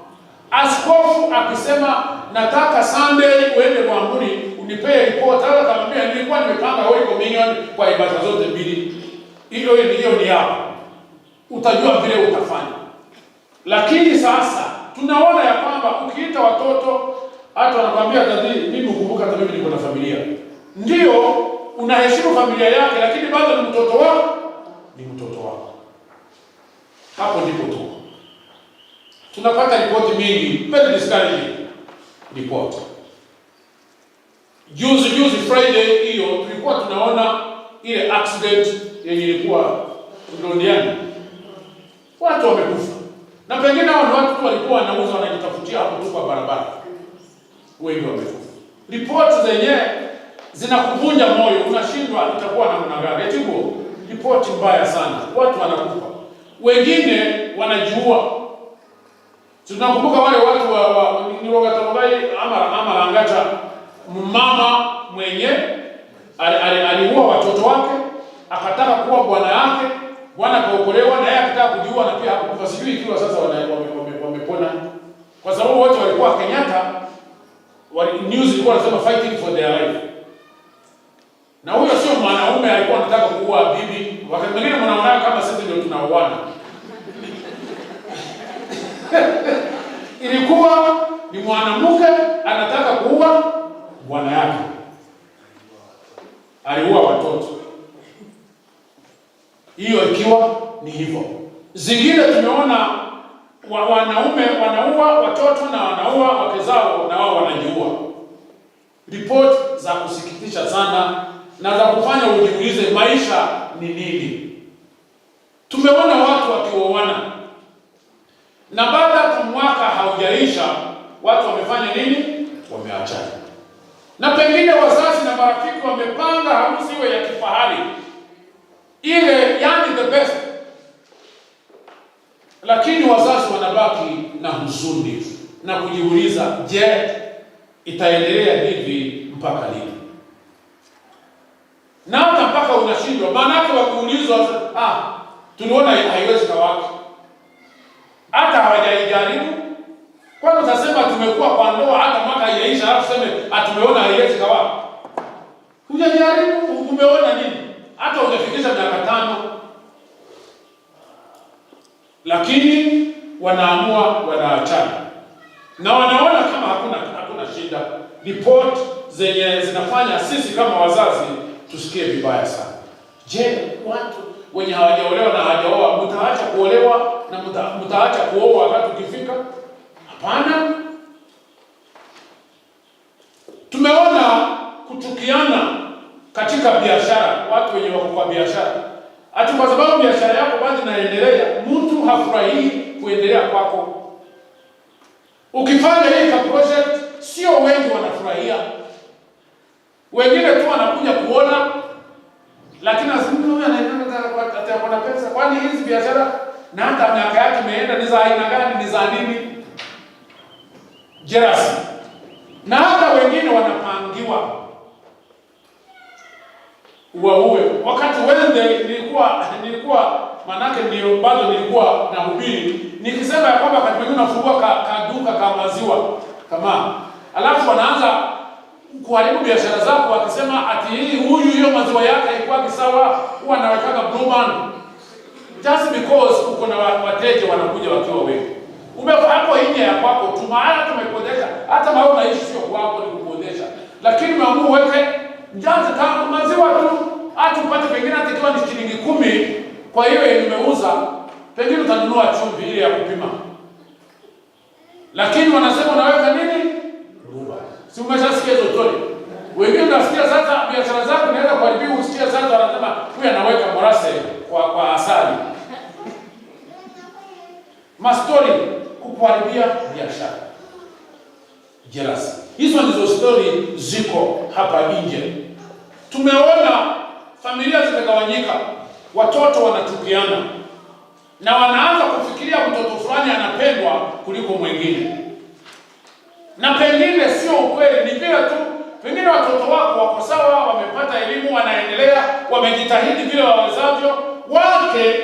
Askofu akisema nataka Sunday uende Rwamburi unipee report, hata kamwambia nilikuwa nimepanga Holy Communion kwa ibada zote mbili, hiyo hiyo ni yako, utajua vile utafanya. Lakini sasa tunaona ya kwamba ukiita watoto hata wanakwambia, "Daddy, mimi ukumbuka hata mimi niko na familia." Ndio unaheshimu familia yake, lakini bado ni mtoto wako, ni mtoto wako. Hapo ndipo tuko tunapata ripoti mingi, very discouraging report. Juzi juzi Friday hiyo tulikuwa tunaona ile accident yenye ilikuwa Londiani, watu wamekufa, na pengine hao ni watu tu walikuwa wanauza wanajitafutia hapo tu kwa barabara, wengi wamekufa. Ripoti zenyewe zinakuvunja moyo, unashindwa itakuwa namna gani? Eti ripoti mbaya sana, watu wanakufa, wengine wanajiua. Tunakumbuka wale watu wa ni Rogatongai ama Langata, mama mwenye aliua watoto wake akataka kuwa bwana yake, bwana akaokolewa na yeye akataka kujiua na pia hakukufa. Sijui ikiwa sasa wamepona, kwa sababu wote walikuwa Kenyatta, news ilikuwa nasema fighting for their life, na huyo sio mwanaume alikuwa anataka kuua bibi. Wakati mwingine mnaona kama sisi ndio tunauana. Ilikuwa ni mwanamke anataka kuua bwana yake, aliua watoto. Hiyo ikiwa ni hivyo. Zingine tumeona wanaume wanaua watoto na wanaua wake zao na wao wanajiua. Ripoti za kusikitisha sana na za kufanya ujiulize maisha ni nini. Tumeona watu wakioana na baada ya mwaka haujaisha watu wamefanya nini? Wameachana. Na pengine wazazi na marafiki wamepanga harusi iwe ya kifahari ile, yani the best, lakini wazazi wanabaki na huzuni na kujiuliza, je, itaendelea hivi mpaka lini? Na hata mpaka unashindwa, maanake wakiulizwa, ah, tuliona haiwezi kawaki, hata hawajaijaribu. Kwani utasema tumekuwa kwa ndoa hata mwaka haijaisha, alafu useme tumeona haiwezi kawaki? Hujajaribu, umeona nini? Hata hujafikisha miaka 5, lakini wanaamua wanaachana, na wanaona kama hakuna shida. Report zenye zinafanya sisi kama wazazi tusikie vibaya sana. Je, watu wenye hawajaolewa na hawajaoa mtaacha kuolewa na mtaacha kuoa wakati ukifika? Hapana. Tumeona kuchukiana katika biashara, watu wenye wako kwa biashara, ati kwa sababu biashara yako bado inaendelea, mtu hafurahii kuendelea kwako. Ukifanya hii ka project, sio wengi wanafurahia, wengine tu wanakuja kuona, lakini huyu anaenda pesa, kwani hizi biashara na hata miaka yake imeenda, ni za aina gani? Ni za nini? Jealousy. Na hata wengine wanapangiwa waue. Wakati Wednesday nilikuwa manake ndio bado nilikuwa nahubiri nikisema ya kwamba wakati mwingine unafungua kaduka ka maziwa kama, alafu wanaanza kuharibu biashara zako wakisema ati hii huyu hiyo maziwa yake haikuwa sawa, huwa anawekaga Blue Band just because uko na wateja wanakuja wakiwa wengi. Hapo nje ya kwako tu, maana tumekodesha, hata mahali unaishi sio kwako, ni kukodesha, lakini umeamua uweke njanza kama maziwa tu, hata upate pengine hata ikiwa ni shilingi 10 kwa hiyo yenye umeuza, pengine utanunua chumvi ile ya kupima, lakini wanasema unaweka nini? Blue Band. Si umeshasikia hizo story? Wengine unasikia sasa biashara zako inaweza kuharibiwa, usikie sasa wanasema huyu anaweka molasses kwa asali. Mastori kukuharibia biashara. Jealousy. Hizo ndizo stori ziko hapa nje. Tumeona familia zimegawanyika, watoto wanachukiana na wanaanza kufikiria mtoto fulani anapendwa kuliko mwingine, na pengine sio ukweli, ni vile tu pengine watoto wako wako sawa, wamepata elimu, wanaendelea, wamejitahidi vile wawezavyo, wake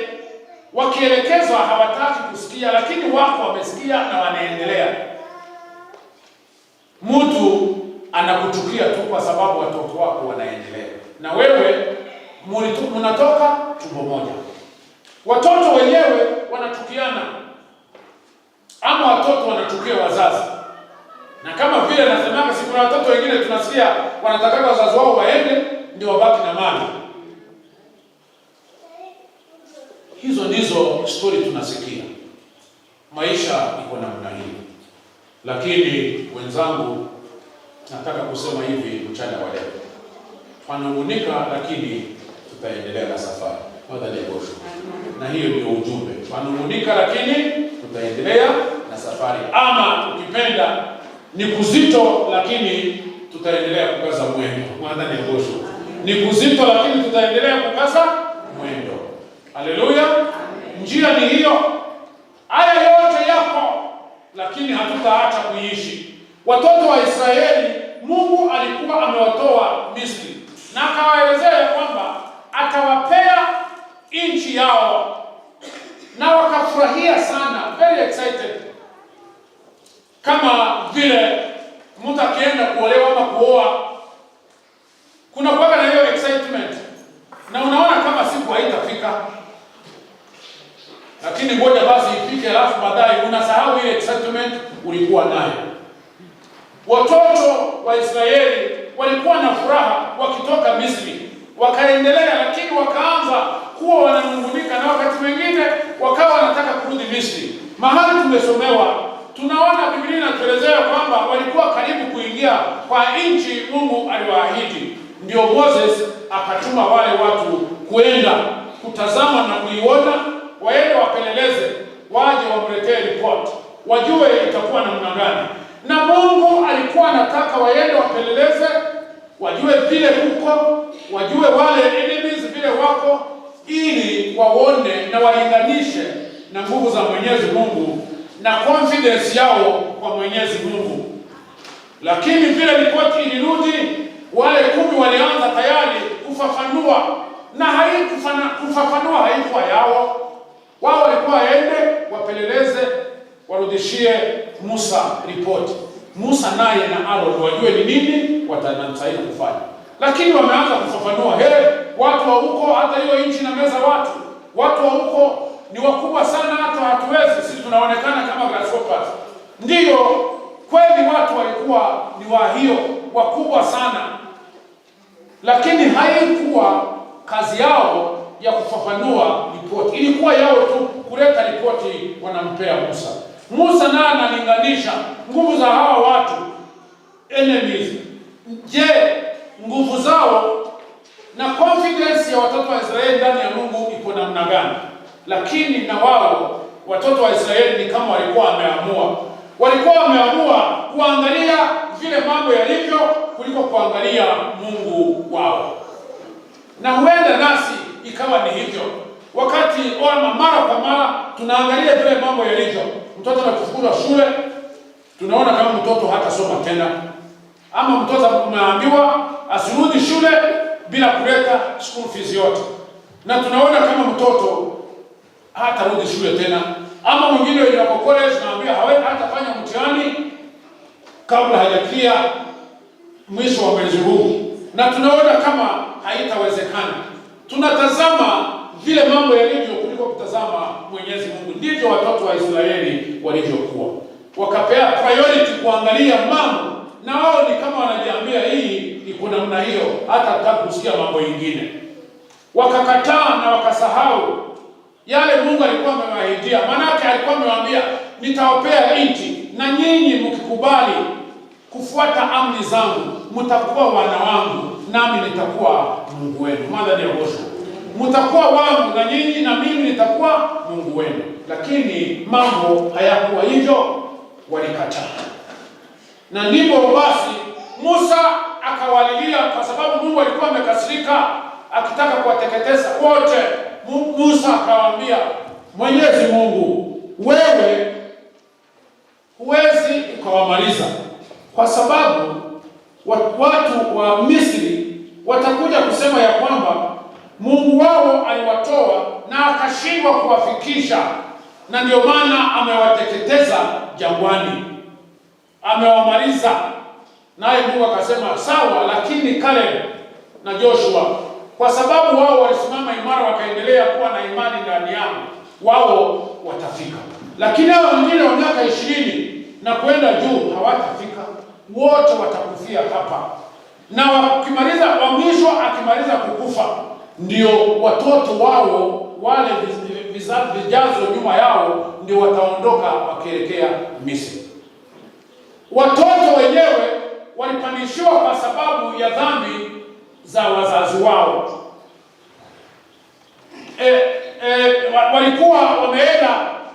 wakielekezwa hawataki kusikia, lakini wako wamesikia na wanaendelea. Mtu anakuchukia tu kwa sababu watoto wako wanaendelea, na wewe mnatoka tumbo moja. Watoto wenyewe wanachukiana, ama watoto wanachukia wazazi. Na kama vile nasemaga, si kuna watoto wengine tunasikia wanataka wazazi wao waende ndio wabaki na mali. Hizo ndizo stori tunasikia. Maisha iko namna hiyo, lakini wenzangu, nataka kusema hivi mchana wa leo, twanung'unika, lakini tutaendelea na safari. Mwathani agocwo. Na hiyo ndio ujumbe, twanung'unika, lakini tutaendelea na safari, ama ukipenda ni kuzito, lakini tutaendelea kukaza mwendo. Mwathani agocwo. Ni kuzito, lakini tutaendelea kukaza mwendo. Haleluya! Njia ni hiyo. Haya yote yako, lakini hatutaacha kuishi. Watoto wa Israeli, Mungu alikuwa amewatoa Misri na akawaelezea ya kwamba atawapea nchi yao, na wakafurahia sana, very excited, kama vile mtu akienda kuolewa ama kuoa, kuna kuwaga na hiyo excitement, na unaona kama siku haitafika, lakini ngoja basi ifike, alafu baadaye unasahau ile excitement ulikuwa nayo. Watoto wa Israeli walikuwa na furaha wakitoka Misri, wakaendelea, lakini wakaanza kuwa wananungunika, na wakati mwingine wakawa wanataka kurudi Misri. Mahali tumesomewa, tunaona Biblia inatuelezea kwamba walikuwa karibu kuingia kwa nchi Mungu aliwaahidi. Ndio Moses akatuma wale watu kuenda kutazama na kuiona, waende wapeleleze, waje wamletee report, wajue itakuwa namna gani. Na Mungu alikuwa anataka waende wapeleleze, wajue vile kuko, wajue wale enemies vile wako, ili waone na walinganishe na nguvu za Mwenyezi Mungu na confidence yao kwa Mwenyezi Mungu. Lakini vile ripoti ilirudi, wale 10 walianza tayari kufafanua, na kufafanua haikuwa yao. Wao walikuwa waende wapeleleze, warudishie Musa ripoti. Musa naye na Aaron wajue ni nini watanastahili kufanya. Lakini wameanza kufafanua, he, watu wa huko, hata hiyo nchi na meza watu, watu wa huko ni wakubwa sana, hata hatuwezi sisi, tunaonekana kama grasshoppers. Ndiyo kweli watu walikuwa ni wa hiyo wakubwa sana, lakini haikuwa kazi yao ya kufafanua ripoti, ilikuwa yao tu kuleta ripoti, wanampea Musa. Musa naye analinganisha nguvu za hawa watu enemies. Je, nguvu zao na confidence ya watoto wa Israeli ndani ya Mungu iko namna gani? Lakini na wao watoto wa Israeli ni kama walikuwa wameamua kuangalia vile mambo yalivyo kuliko kuangalia Mungu wao, na huenda nasi ikawa ni hivyo. Wakati ama mara kwa mara tunaangalia vile mambo yalivyo. Mtoto anafukuzwa shule, tunaona kama mtoto hatasoma tena, ama mtoto umeambiwa asirudi shule bila kuleta school fees yote, na tunaona kama mtoto hatarudi shule tena, ama mwingine wenye wako college naambia hawezi hatafanya mtihani kabla hajakia mwisho wa mwezi huu, na tunaona kama haitawezekana. Tunatazama vile mambo yalivyo kuliko kutazama Mwenyezi Mungu. Ndivyo watoto wa Israeli walivyokuwa, wakapea priority kuangalia mambo, na wao ni kama wanajiambia hii iko namna hiyo, hata hataki kusikia mambo ingine. Wakakataa na wakasahau yale Mungu alikuwa amewaahidia. Maanake alikuwa amewaambia nitawapea nchi, na nyinyi mkikubali kufuata amri zangu, mtakuwa wana wangu, nami nitakuwa Mungu wenu. Mada ni Yoshua, mtakuwa wangu na nyinyi na mimi nitakuwa Mungu wenu. Lakini mambo hayakuwa hivyo, walikataa. Na ndipo basi Musa akawalilia, kwa sababu Mungu alikuwa amekasirika akitaka kuwateketeza wote. Musa akawaambia, Mwenyezi Mungu, wewe huwezi ukawamaliza, kwa sababu watu wa Misri watakuja kusema ya kwamba Mungu wao aliwatoa na akashindwa kuwafikisha, na ndio maana amewateketeza jangwani, amewamaliza. Naye Mungu akasema sawa, lakini Caleb na Joshua, kwa sababu wao walisimama imara, wakaendelea kuwa na imani ndani yangu, wao watafika. Lakini hao wengine wa miaka 20 na kwenda juu hawatafika, wote watakufia hapa. Na wakimaliza, wa mwisho akimaliza kukufa, ndio watoto wao wale vijazo nyuma yao ndio wataondoka wakielekea Misri. Watoto wenyewe walipandishiwa kwa sababu ya dhambi za wazazi wao. Walikuwa wameenda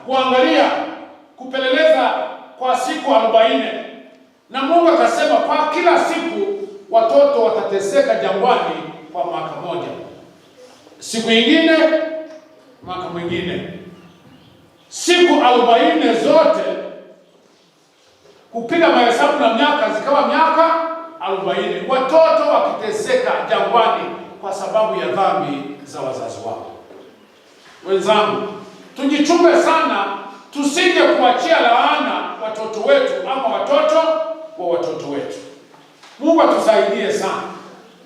kuangalia, kupeleleza kwa siku 40, na Mungu akasema kwa kila siku watoto watateseka jangwani kwa mwaka moja, siku ingine mwaka mwingine, siku 40 zote kupiga mahesabu na miaka zikawa miaka 40, watoto wakiteseka jangwani kwa sababu ya dhambi za wazazi wao. Wenzangu, tujichunge sana tusije kuachia laana watoto wetu ama watoto wa watoto wetu. Mungu atusaidie sana,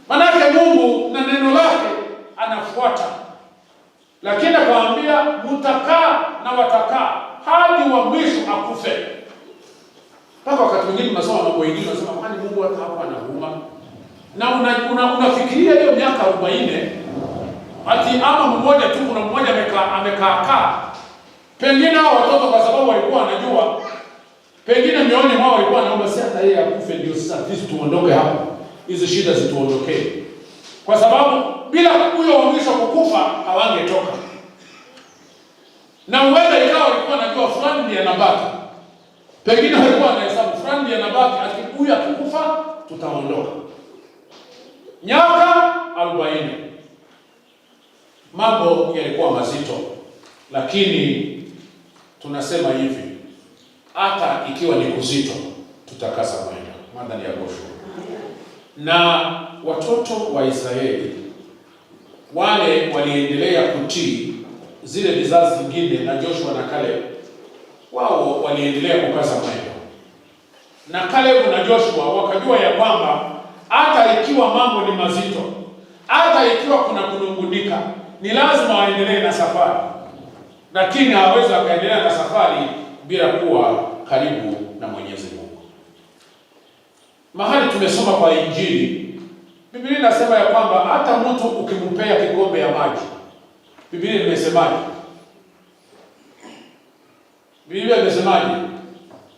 manake Mungu na neno lake anafuata, lakini akawaambia mtakaa na watakaa hadi wa mwisho akufe. Mpaka wakati mwingine unasoma mambo mengine unasema kwani Mungu hata hapo anahuruma? Na unafikiria hiyo miaka 40 ati ama mmoja tu, kuna mmoja amekaa. Pengine hao watoto kwa sababu walikuwa wanajua, pengine mioyoni mwao walikuwa wanaomba si hata yeye akufe ndio sasa sisi tuondoke hapo, hizi shida zituondokee. Kwa sababu bila huyo wa mwisho kukufa hawangetoka. Na huenda ikawa walikuwa wanajua fulani ndiye anabaki. Pengine walikuwa wanahesabu fulani ndiye anabaki, huyu akikufa tutaondoka. Miaka 40. Mambo yalikuwa mazito, lakini tunasema hivi, hata ikiwa ni kuzito tutakaza mwendo. Mada ni ya Joshua. Na watoto wa Israeli wale waliendelea kutii zile vizazi vingine, na Joshua na Caleb wao waliendelea kukaza mwendo. Na Caleb na Joshua wakajua ya kwamba hata ikiwa mambo ni mazito, hata ikiwa kuna kunungunika, ni lazima waendelee na safari. Lakini hawawezi wakaendelea na safari bila kuwa karibu na Mwenyezi Mungu. Mahali tumesoma kwa Injili, Biblia inasema ya kwamba hata mtu ukimpea kikombe ya maji, Biblia imesemaje? Biblia imesemaje?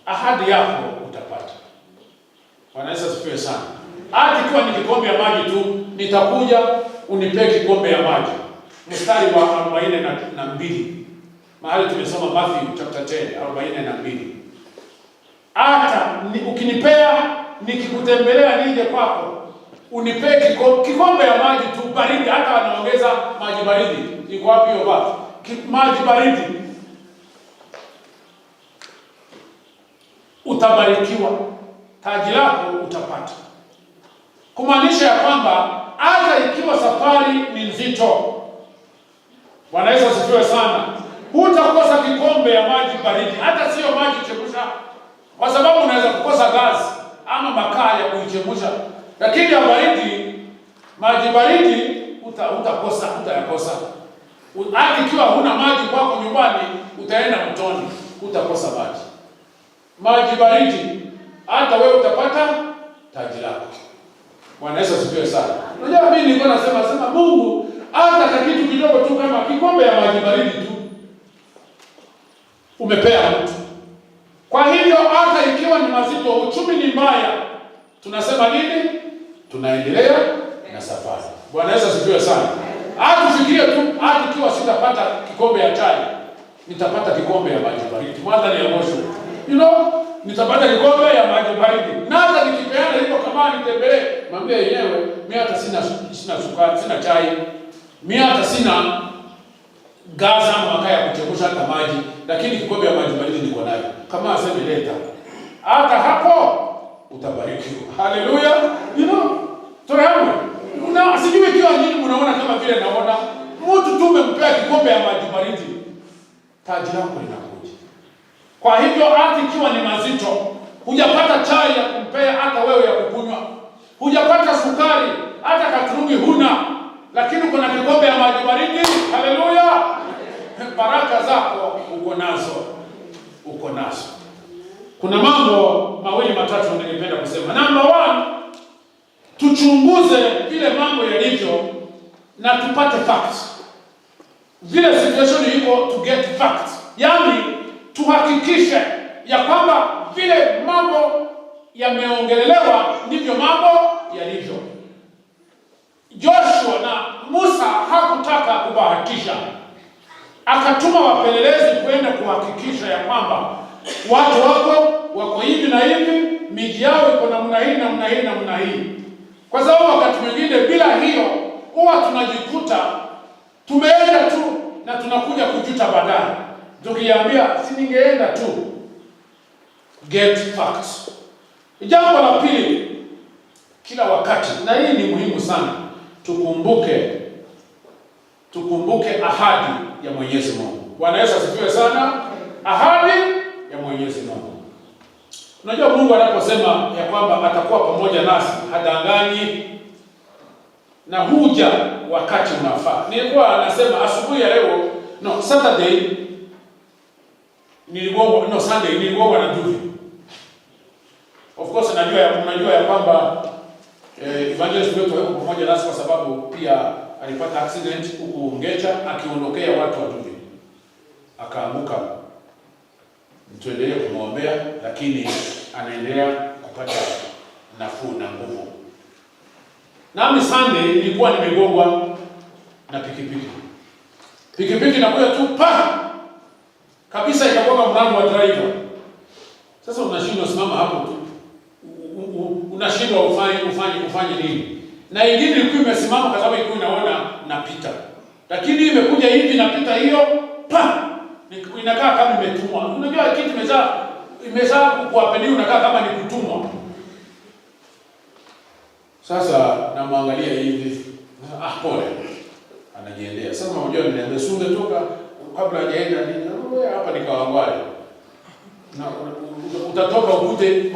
Ahadi yako utapata. Bwana Yesu asifiwe sana. Hata ikiwa ni kikombe ya maji tu, nitakuja unipee kikombe ya maji. Mstari wa 42. Mahali tumesoma Matthew chapter 10, 42. Hata ukinipea, nikikutembelea nije kwako, unipee kikombe ya maji tu baridi, hata wanaongeza maji baridi. Iko wapi hiyo basi? Maji baridi. Utabarikiwa, taji lako utapata. Kumaanisha ya kwamba hata ikiwa safari ni nzito, Bwana Yesu asifiwe sana, hutakosa kikombe ya maji baridi, hata sio maji chemsha, kwa sababu unaweza kukosa gas ama makaa ya kuichemsha, lakini ya baridi, maji baridi utakosa, utayakosa. Hata ikiwa huna maji kwako nyumbani, utaenda mtoni, utakosa maji. Maji baridi, hata wewe utapata taji lako. Bwana Yesu asifiwe sana. Unajua mimi nilikuwa nasema Mungu hata kitu kidogo tu kama kikombe ya maji baridi tu umepea mtu. Kwa hivyo hata ikiwa ni mazito, uchumi ni mbaya, Tunasema nini? Tunaendelea na safari. Bwana Yesu asifiwe sana. Hatufikirie tu hata ikiwa sitapata kikombe ya chai, nitapata kikombe ya maji baridi. Mwanza ni ya mosho. Nitapata kikombe ya maji baridi. Na hata nikipeana hivyo kama nitembelee, mwambie yenyewe mimi hata sina sukari, sina chai. Mimi hata sina gaza ama makaa ya kuchemsha hata maji, lakini kikombe ya maji baridi niko nayo. Kama aseme leta. Hata hapo utabarikiwa. Haleluya. Tunaona. Una sijui ikiwa nyinyi mnaona kama vile naona. Mtu tu umempea kikombe ya maji baridi, taji lako linakuja. Kwa hivyo hata ikiwa ni mazito, hujapata chai ya kumpea hata wewe ya kukunywa, hujapata sukari, hata katurungi huna, lakini uko na kikombe ya maji baridi. Haleluya! Baraka zako uko nazo, uko nazo. Kuna mambo mawili matatu ningependa kusema. Number one, tuchunguze vile mambo yalivyo na tupate facts. Vile situation iko, to get facts, yaani tuhakikishe ya kwamba vile mambo yameongelelewa ndivyo mambo yalivyo. Joshua na Musa hakutaka kubahatisha, akatuma wapelelezi kwenda kuhakikisha ya kwamba watu wako hivi na hivi, miji yao iko namna hii, namna hii, namna hii, kwa sababu wakati mwingine bila hiyo huwa tunajikuta tumeenda tu na tunakuja kujuta baadaye, tukiambia si ningeenda tu. Get facts. Jambo la pili, kila wakati, na hii ni muhimu sana, tukumbuke ahadi ya Mwenyezi Mungu. Bwana Yesu asifiwe sana. Ahadi ya Mwenyezi Mungu. Unajua Mungu anaposema ya kwamba atakuwa pamoja nasi, hadanganyi na huja wakati unafaa. Nilikuwa nasema asubuhi ya leo, no, Saturday niligongwa, no, Sunday niligongwa na nduthi. Of course najua ya kwamba evangelist wetu hayuko pamoja nasi kwa sababu pia alipata accident huku Ngecha akiondokea watu wa nduthi, akaanguka. Tuendelee kumwombea, lakini anaendelea kupata nafuu na nguvu. Nami Sunday nilikuwa nimegongwa na pikipiki. Pikipiki nakuja tu pa kabisa ikagonga mlango wa driver. Sasa unashindwa simama hapo tu, unashindwa ufanye nini? Na ingine ilikuwa imesimama kwa sababu ilikuwa inaona napita, lakini imekuja hivi napita hiyo pa inakaa kama imetumwa. Unajua kitu imesha kuapeni, unakaa kama ni kutumwa. Sasa namwangalia hivi, ah, pole, anajiendea. Sasa unajua niliambia si ungetoka kabla hajaenda nini, wewe hapa ni Kawangware. Na utatoka ukute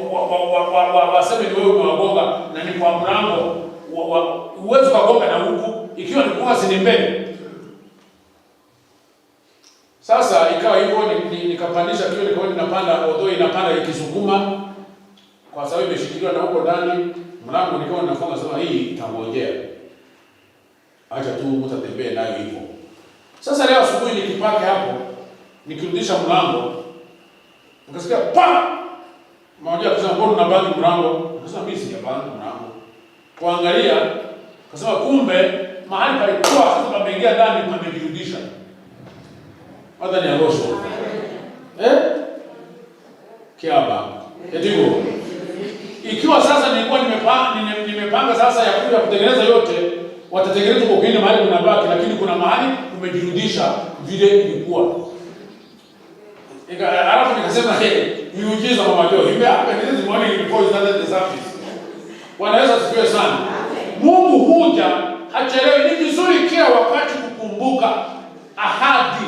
waseme ni wewe umewagonga na ni kwa mlango, huwezi kugonga na huku ikiwa ni kwa si ni mbele. Sasa ikawa hivyo, nikapandisha kio, nikaona inapanda, although inapanda ikisukuma kwa sababu imeshikiliwa na huko ndani mlango, nikawa nafunga, sema hii itangojea, acha tu mtatembee nayo hivyo. Sasa leo asubuhi nikipake hapo, nikirudisha mlango, nikasikia pa mmoja akasema, mbona unabaki mlango? Nikasema mimi sijabaki mlango. Kuangalia, akasema kumbe mahali palikuwa sasa pameingia ndani, pamejirudisha. Hata ni agosho. Eh? Kiaba. Etigo. Ikiwa sasa nilikuwa nimepanga sasa ya kuja kutengeneza yote, watatengeneza kwa kwingine mahali kunabaki, lakini kuna mahali kumejirudisha vile ilikuwa. Alafu nikasema, hey, miujiza Mama Joy. Ime hapa this morning before you started the service. Bwana Yesu asifiwe sana. Mungu huja hachelewi. Ni vizuri kila wakati kukumbuka ahadi,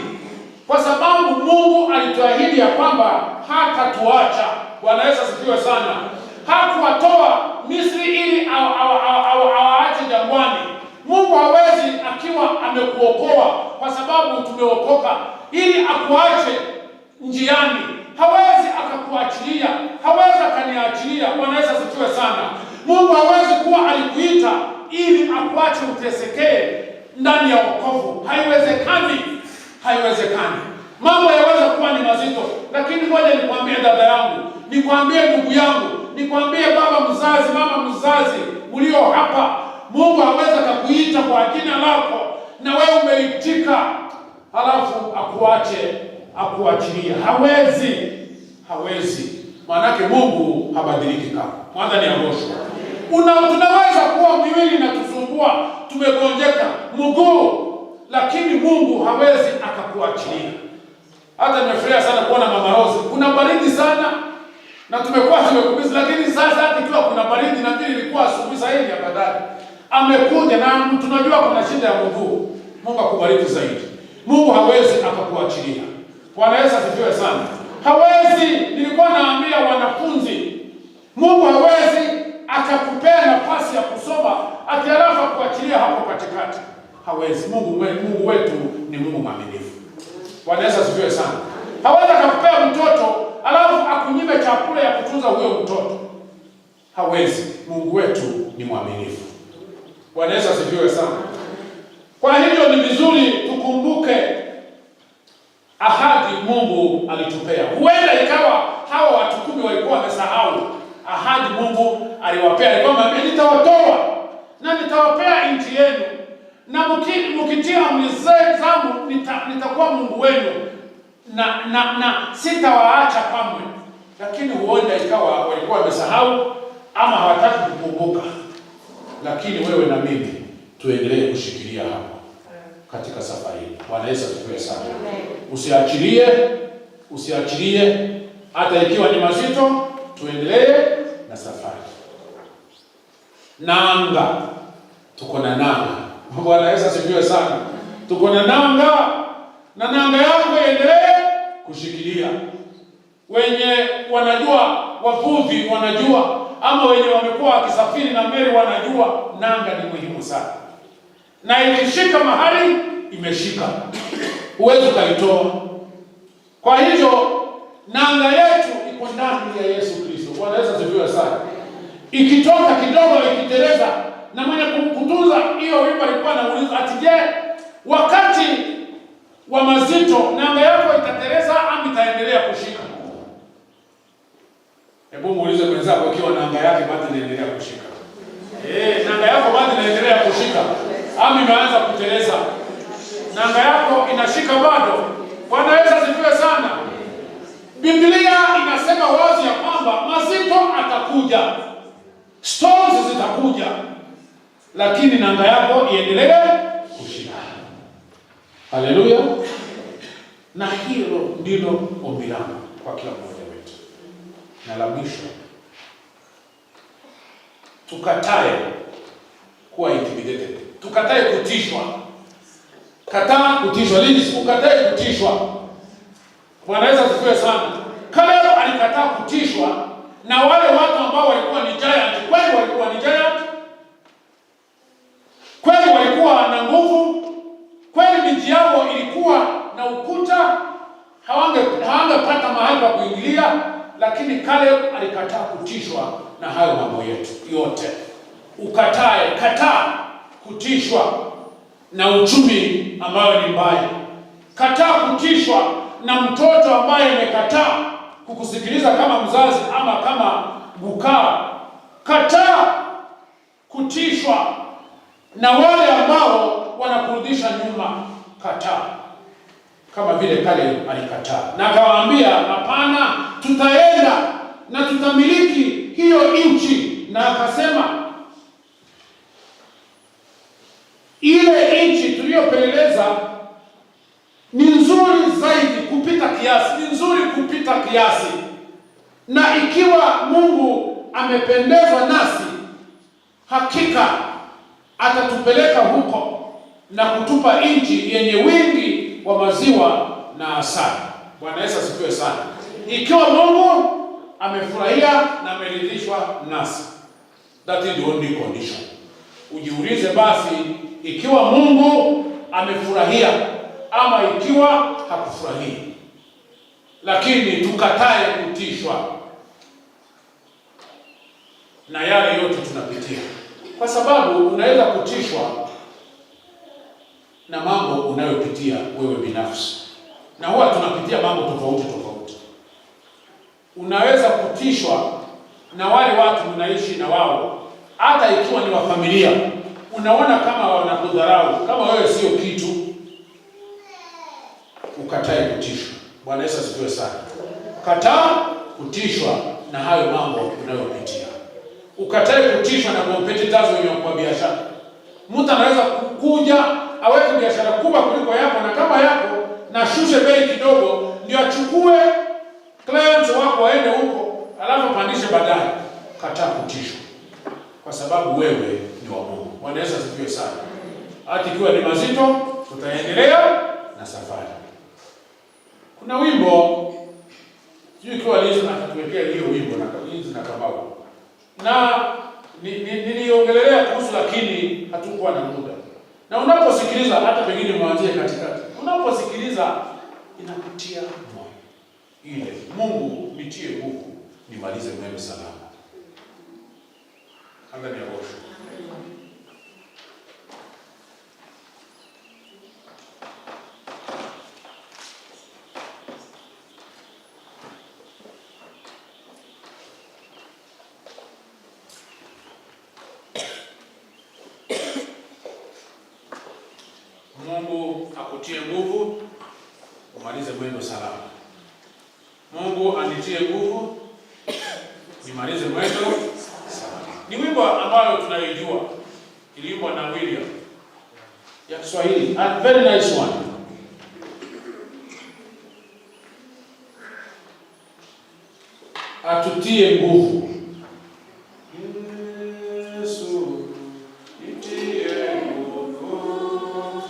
kwa sababu Mungu alituahidi ya kwamba hatatuacha. Bwana Yesu asifiwe sana. Hakuwatoa Misri ili awaache jangwani. Mungu hawezi akiwa amekuokoa, kwa sababu tumeokoka, ili akuache njiani. Hawezi akakuachilia, hawezi akaniachilia. Bwana Yesu asifiwe sana. Mungu hawezi kuwa alikuita ili akuache utesekee ndani ya wokovu. Haiwezekani, haiwezekani. Mambo yaweza kuwa ni mazito, lakini ngoja nikwambie dada yangu, nikwambie ndugu yangu, Nikwambie baba mzazi, mama mzazi, mlio hapa, Mungu hawezi akakuita kwa jina lako na wewe umeitika, halafu akuache akuachilia. Hawezi, hawezi. Maanake Mungu habadiliki kama mwanza ni agoshwa. Tunaweza kuwa miwili na tusumbua, tumegonjeka mguu, lakini Mungu hawezi akakuachilia. Hata nimefurahia sana kuona Mama Rose. Kuna baridi sana na tumekuwa tumekubizi, lakini sasa hata ikiwa kuna baridi na vile ilikuwa asubuhi, sasa hivi afadhali. Amekuja na tunajua kuna shida ya mguu. Mungu akubariki zaidi. Mungu hawezi akakuachilia. Bwana Yesu asifiwe sana. Hawezi, nilikuwa naambia wanafunzi, Mungu hawezi akakupea nafasi ya kusoma ati halafu akuachilia hapo katikati. Hawezi. Mungu wetu ni Mungu mwaminifu. Bwana Yesu asifiwe sana. Hawezi akakupea mtoto alafu akunyime chakula ya kutunza huyo mtoto. Hawezi. Mungu wetu ni mwaminifu. Bwana Yesu asifiwe sana. Kwa hivyo ni vizuri tukumbuke ahadi Mungu alitupea. Huenda ikawa hawa watu 10 walikuwa wamesahau ahadi Mungu aliwapea. Alikuwa amewaambia nitawatoa na nitawapea nchi yenu, na mkitia amri zangu nitakuwa Mungu wenu na sitawaacha kamwe. Lakini huenda ikawa walikuwa wamesahau ama hawataki kukumbuka. Lakini wewe na mimi tuendelee kushikilia hapo katika safari hii. Bwana Yesu asifiwe sana. Usiachilie, usiachilie hata ikiwa ni mazito, tuendelee na safari. Nanga, tuko na nanga. Bwana Yesu asifiwe sana. Tuko na nanga, na nanga yako iendelee kushikilia. Wenye wanajua, wavuvi wanajua, ama wenye wamekuwa wakisafiri na meli wanajua, nanga ni muhimu sana. Na ikishika mahali imeshika, huwezi ukaitoa. Kwa hivyo nanga yetu iko ndani ya Yesu Kristo. Bwana Yesu asifiwe sana. Ikitoka kidogo, ikiteleza, na mwenye kutunza hiyo wimbo alikuwa anauliza ati, je, wakati wa mazito nanga yako itateleza ama itaendelea kushika? Hebu muulize mwenzako ikiwa nanga yake bado inaendelea kushika. Nanga yako bado inaendelea kushika ama imeanza kuteleza? Nanga yako inashika bado? Bwana Yesu asifiwe sana. Biblia inasema wazi ya kwamba mazito atakuja, storms zitakuja, lakini nanga yako iendelee kushika. Haleluya! Na hilo ndilo ombi langu kwa kila mmoja wetu. Na la mwisho, tukatae kuwa intimidated, tukatae kutishwa. Kataa kutishwa. Lini? Ukatae kutishwa. Bwana Yesu asifiwe sana. Caleb alikataa kutishwa na wale watu ambao walikuwa ni giant. Kweli walikuwa ni giant, kweli walikuwa na nguvu, kweli miji yao ilikuwa na ukuta, hawangepata mahali pa kuingilia, lakini Caleb alikataa kutishwa na hayo mambo yetu yote. Ukatae, kataa kutishwa na uchumi ambayo ni mbaya. Kataa kutishwa na mtoto ambaye amekataa kukusikiliza kama mzazi ama kama gukaa. Kataa kutishwa na wale ambao wanakurudisha nyuma. Kataa kama vile Caleb alikataa, na akawaambia hapana, tutaenda na tutamiliki hiyo nchi. Na akasema ile nchi tuliyopeleleza ni nzuri zaidi kupita kiasi, ni nzuri kupita kiasi, na ikiwa Mungu amependezwa nasi, hakika atatupeleka huko na kutupa nchi yenye wingi wa maziwa na asali. Bwana Yesu asifiwe sana. Ikiwa Mungu amefurahia na ameridhishwa nasi, that is the only condition. Ujiulize basi, ikiwa Mungu amefurahia ama ikiwa hakufurahia. Lakini tukatae kutishwa na yale yote tunapitia, kwa sababu unaweza kutishwa na mambo unayopitia wewe binafsi, na huwa tunapitia mambo tofauti tofauti. Unaweza kutishwa Na wale watu mnaishi na wao, hata ikiwa ni wa familia, unaona kama wanakudharau, kama wewe sio kitu, ukatae kutishwa. Bwana Yesu asifiwe sana. Kataa kutishwa na hayo mambo unayopitia. Ukatae kutishwa na competitors wenye kwa biashara. Mtu anaweza kuja aweke biashara kubwa kuliko yako na kama yako na shushe bei kidogo, ndio achukue clients wako waende huko, alafu apandishe baadaye. Kataa kutishwa, kwa sababu wewe ni wa Mungu. Bwana Yesu asifiwe sana. Hata ikiwa ni mazito, tutaendelea na safari. Kuna wimbo, sijui ikiwa Liz atatuwekea hiyo wimbo na Liz na Kamau, na niliongelelea kuhusu, lakini hatukuwa na muda. Na unaposikiliza, hata pengine mwanzie katikati, unaposikiliza inakutia moyo ile, Mungu nitie nguvu nimalize mwendo salama. Anga ni agosho. Mungu akutie nguvu umalize mwendo salama. Mungu anitie nguvu nimalize mwendo salama. Ni wimbo ambayo tunaijua, iliimbwa na William ya Kiswahili, a very nice one. Atutie nguvu. Yesu, nitie nguvu,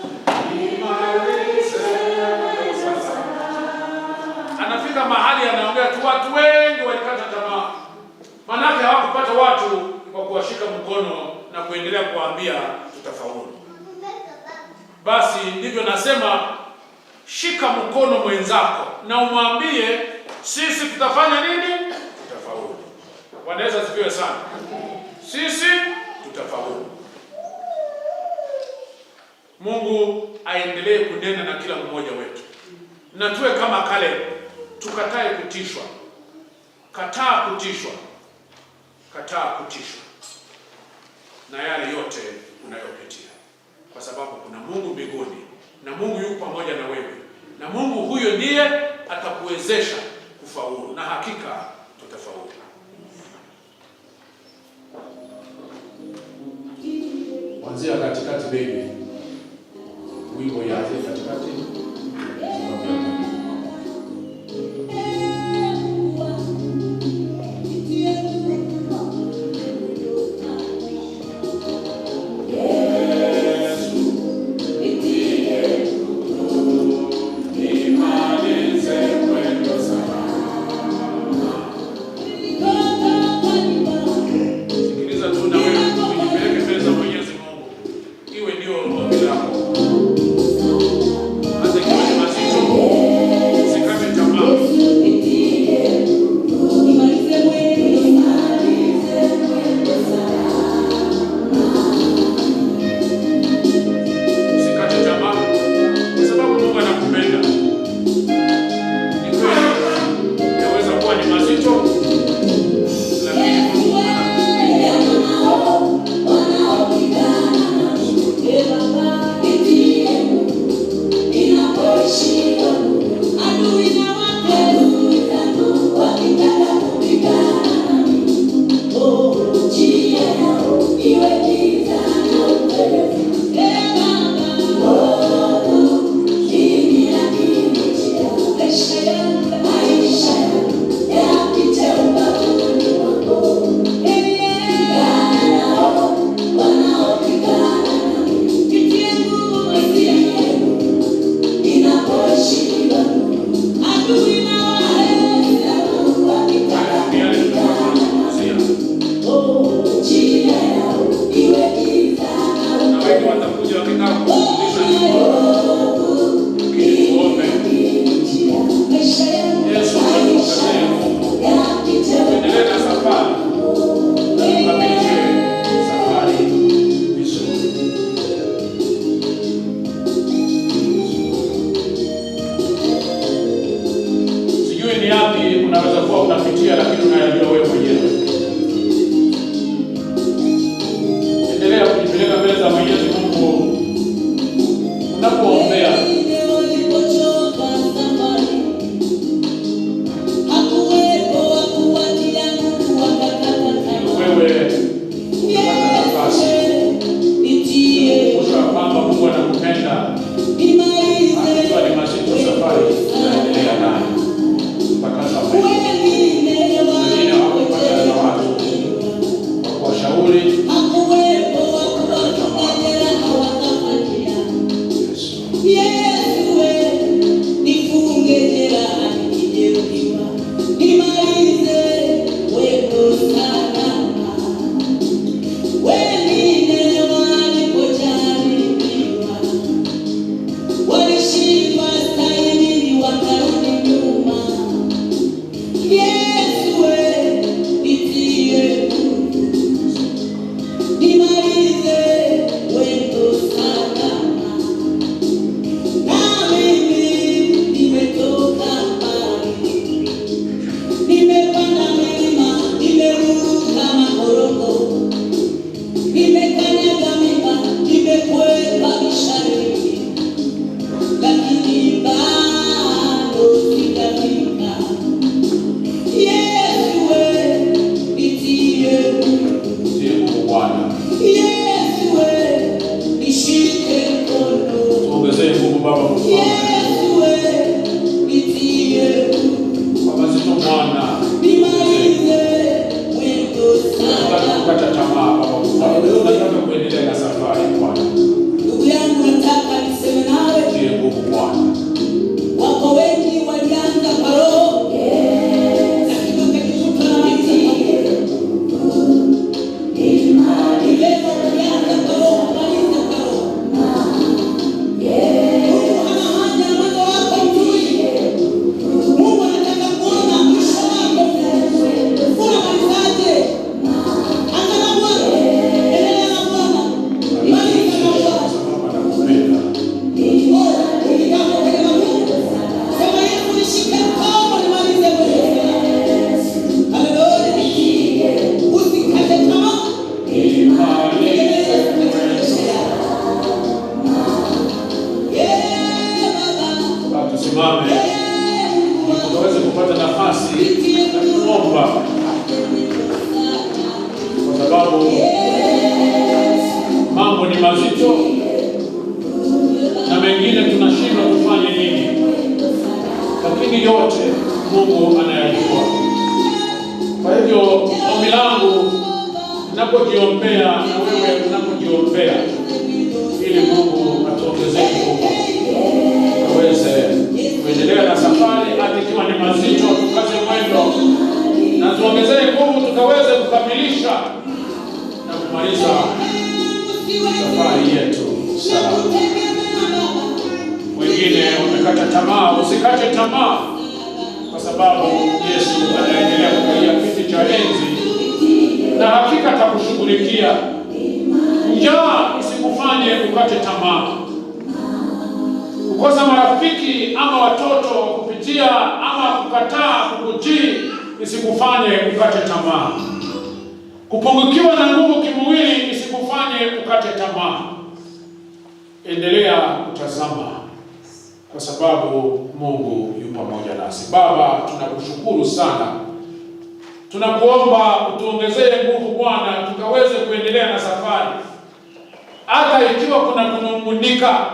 nimalize mwendo salama. Anafika mahali anaongea tu, watu wengi walikata tamaa, manake hawakupata watu wa kuwashika mkono na kuendelea kuwaambia tutafaulu. Basi ndivyo nasema, shika mkono mwenzako na umwambie sisi tutafanya nini? Tutafaulu. Bwana Yesu asifiwe sana. Sisi tutafaulu. Mungu aendelee kunena na kila mmoja wetu, na tuwe kama Caleb, tukatae kutishwa. Kataa kutishwa, kataa kutishwa na yale yote unayopitia, kwa sababu kuna Mungu mbinguni na Mungu yuko pamoja na wewe, na Mungu huyo ndiye atakuwezesha kufaulu, na hakika tutafaulu. Kuanzia katikati baby, wimbo yaanzie katikati. Sababu ya Mungu. Nimalize mwendo salama. Sikiliza tu na wewe ujipeleke mbele za Mwenyezi Mungu, iwe ndio ombi lako. Hata ikiwa ni mazito, usikate tamaa. Usikate tamaa, kwa sababu Mungu anakupenda. Ni kweli yaweza kuwa ni mazito, lakini Mungu anakusikia. Ni yale tunazungumzia, na wengi watakuja wakitaka kufundisha, lakini tuombe Yesu atuongezee nguvu, tuendelee na safari na tukamilishe safari vizuri. Sijui ni yapi unaweza kuwa unapitia, lakini unayajua wewe mwenyewe. Tusimame tukaweze kupata nafasi ya kuomba, kwa sababu mambo ni mazito na mengine tunashindwa tufanye nini, lakini yote Mungu anayajua. Kwa hivyo ombi langu ninapojiombea na wewe unapojiombea, ili Mungu atuongezee nguvu aweze kuendelea na safari, hata ikiwa ni mazito, tukaze mwendo na tuongezee nguvu, tukaweze kukamilisha na kumaliza safari yetu salama. Wengine wamekata tamaa, usikate tamaa, kwa sababu Yesu anaendelea kukalia kiti cha enzi na hakika atakushughulikia. Njaa isikufanye ukate tamaa, kukosa marafiki ama watoto kupitia ama kukataa kukutii isikufanye ukate tamaa, kupungukiwa na nguvu kimwili isikufanye ukate tamaa. Endelea kutazama, kwa sababu Mungu yu pamoja nasi. Baba, tunakushukuru sana, tunakuomba utuongezee nguvu Bwana, tukaweze kuendelea na safari, hata ikiwa kuna kunung'unika,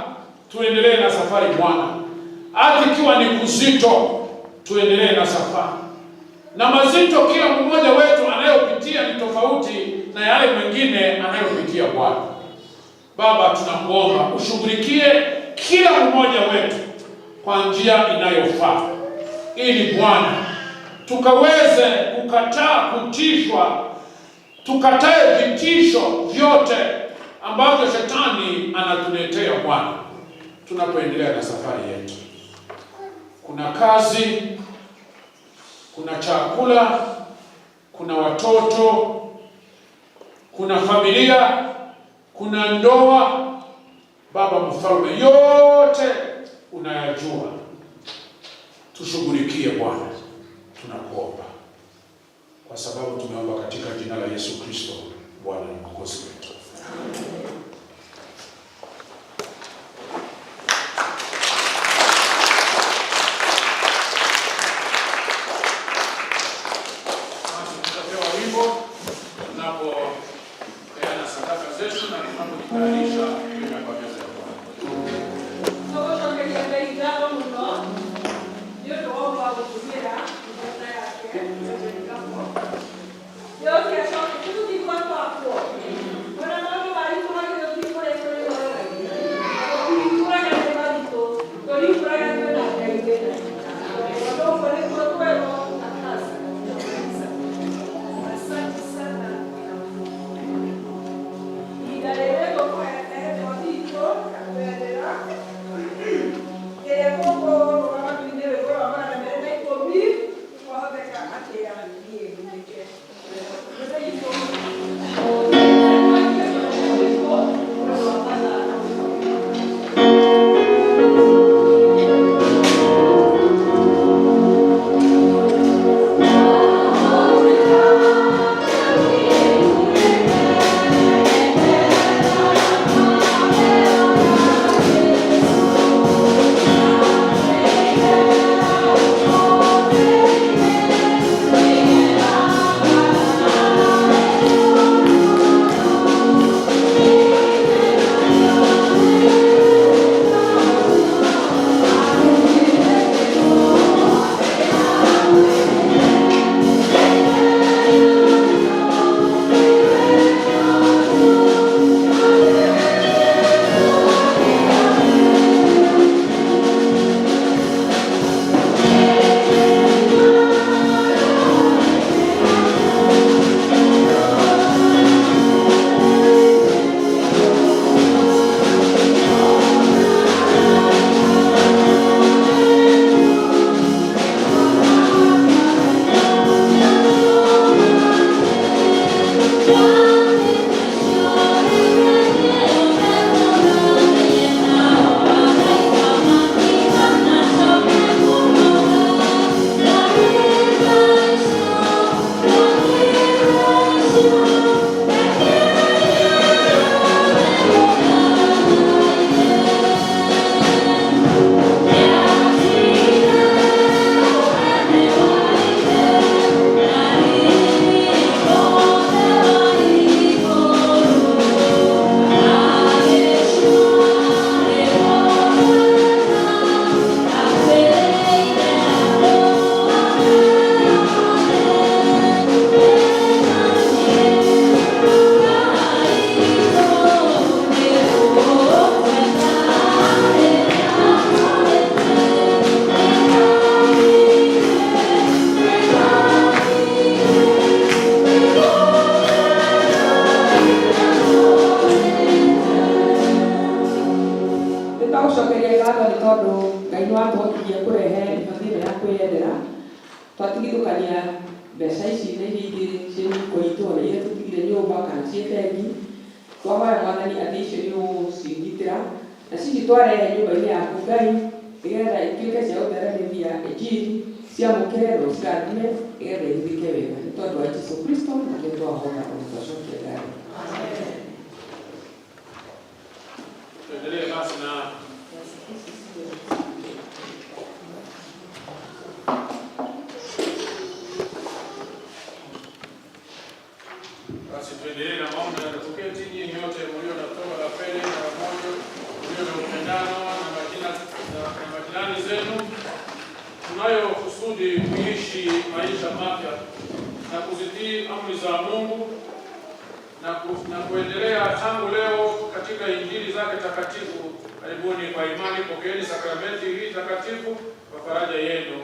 tuendelee na safari Bwana, hata ikiwa ni kuzito, tuendelee na safari. Na mazito kila mmoja wetu anayopitia ni tofauti na yale mengine anayopitia Bwana. Baba, tunakuomba ushughulikie kila mmoja wetu kwa njia inayofaa, ili Bwana tukaweze kukataa kutishwa, tukatae vitisho vyote ambavyo shetani anatuletea Bwana, tunapoendelea na safari yetu. Kuna kazi, kuna chakula, kuna watoto, kuna familia, kuna ndoa. Baba Mfalme, yote unayajua, tushughulikie Bwana, tunakuomba kwa sababu tumeomba katika jina la Yesu Kristo, Bwana na Mwokozi wetu. Basi tutapewa wimbo tunapopeana sadaka zetu na tunapojitayarisha kwenda kwa meza ya Bwana. Tũgũcokeria Ngai ngatho mũno nĩ ũndũ wa ũhoro wa gũtũmĩra ndungata yake Reverend Gabo. Nĩ tũtigua twakwo ona maũndũ maritũhagĩra tũtikũrĩa tũrĩ tũtiikũraga nĩ maritũ tũriikũraga twĩna Ngai wĩna tondũ ũguo nĩguo twerwo na kazi. Asante sana. Ihinda rĩrĩ tũkũhe witũ bendera ĩrĩa tũkũrũgama tũine rwĩmbo rwa 210, kwahoteka atĩa niĩ ngunĩke. Rwĩmbo rwa 5. Twarikia kurehe mĩhothi ĩno ya kwĩyendera, twatigithũkania mbeca ici na iria ingĩ ciĩ mĩhuko itũ, ona iria tũtigire nyũmba kana ciĩ bengi, twahoya Mwathani atĩ icio nĩ ũgũcigitĩra na cici twarehe nyũmba-inĩ yaku Ngai, nĩgetha ituĩke cia gũtheranĩria injiri, ciamũkĩre na ũcirathime nĩgetha ihũthĩke wega, nĩ tondũ wa Jesũ Kristo nĩkĩo twahoya na twacokia ngatho. Tuendelee basi na tuendelee na maombi na tuketi. Nyinyi nyote mlio na toba la kweli na moyo mlio na upendano na majina na majirani zenu, tunayo kusudi kuishi maisha mapya na kuzitii amri za Mungu na kuendelea tangu leo katika injili zake takatifu. Karibuni kwa imani, pokeeni sakramenti hii takatifu kwa faraja yenu.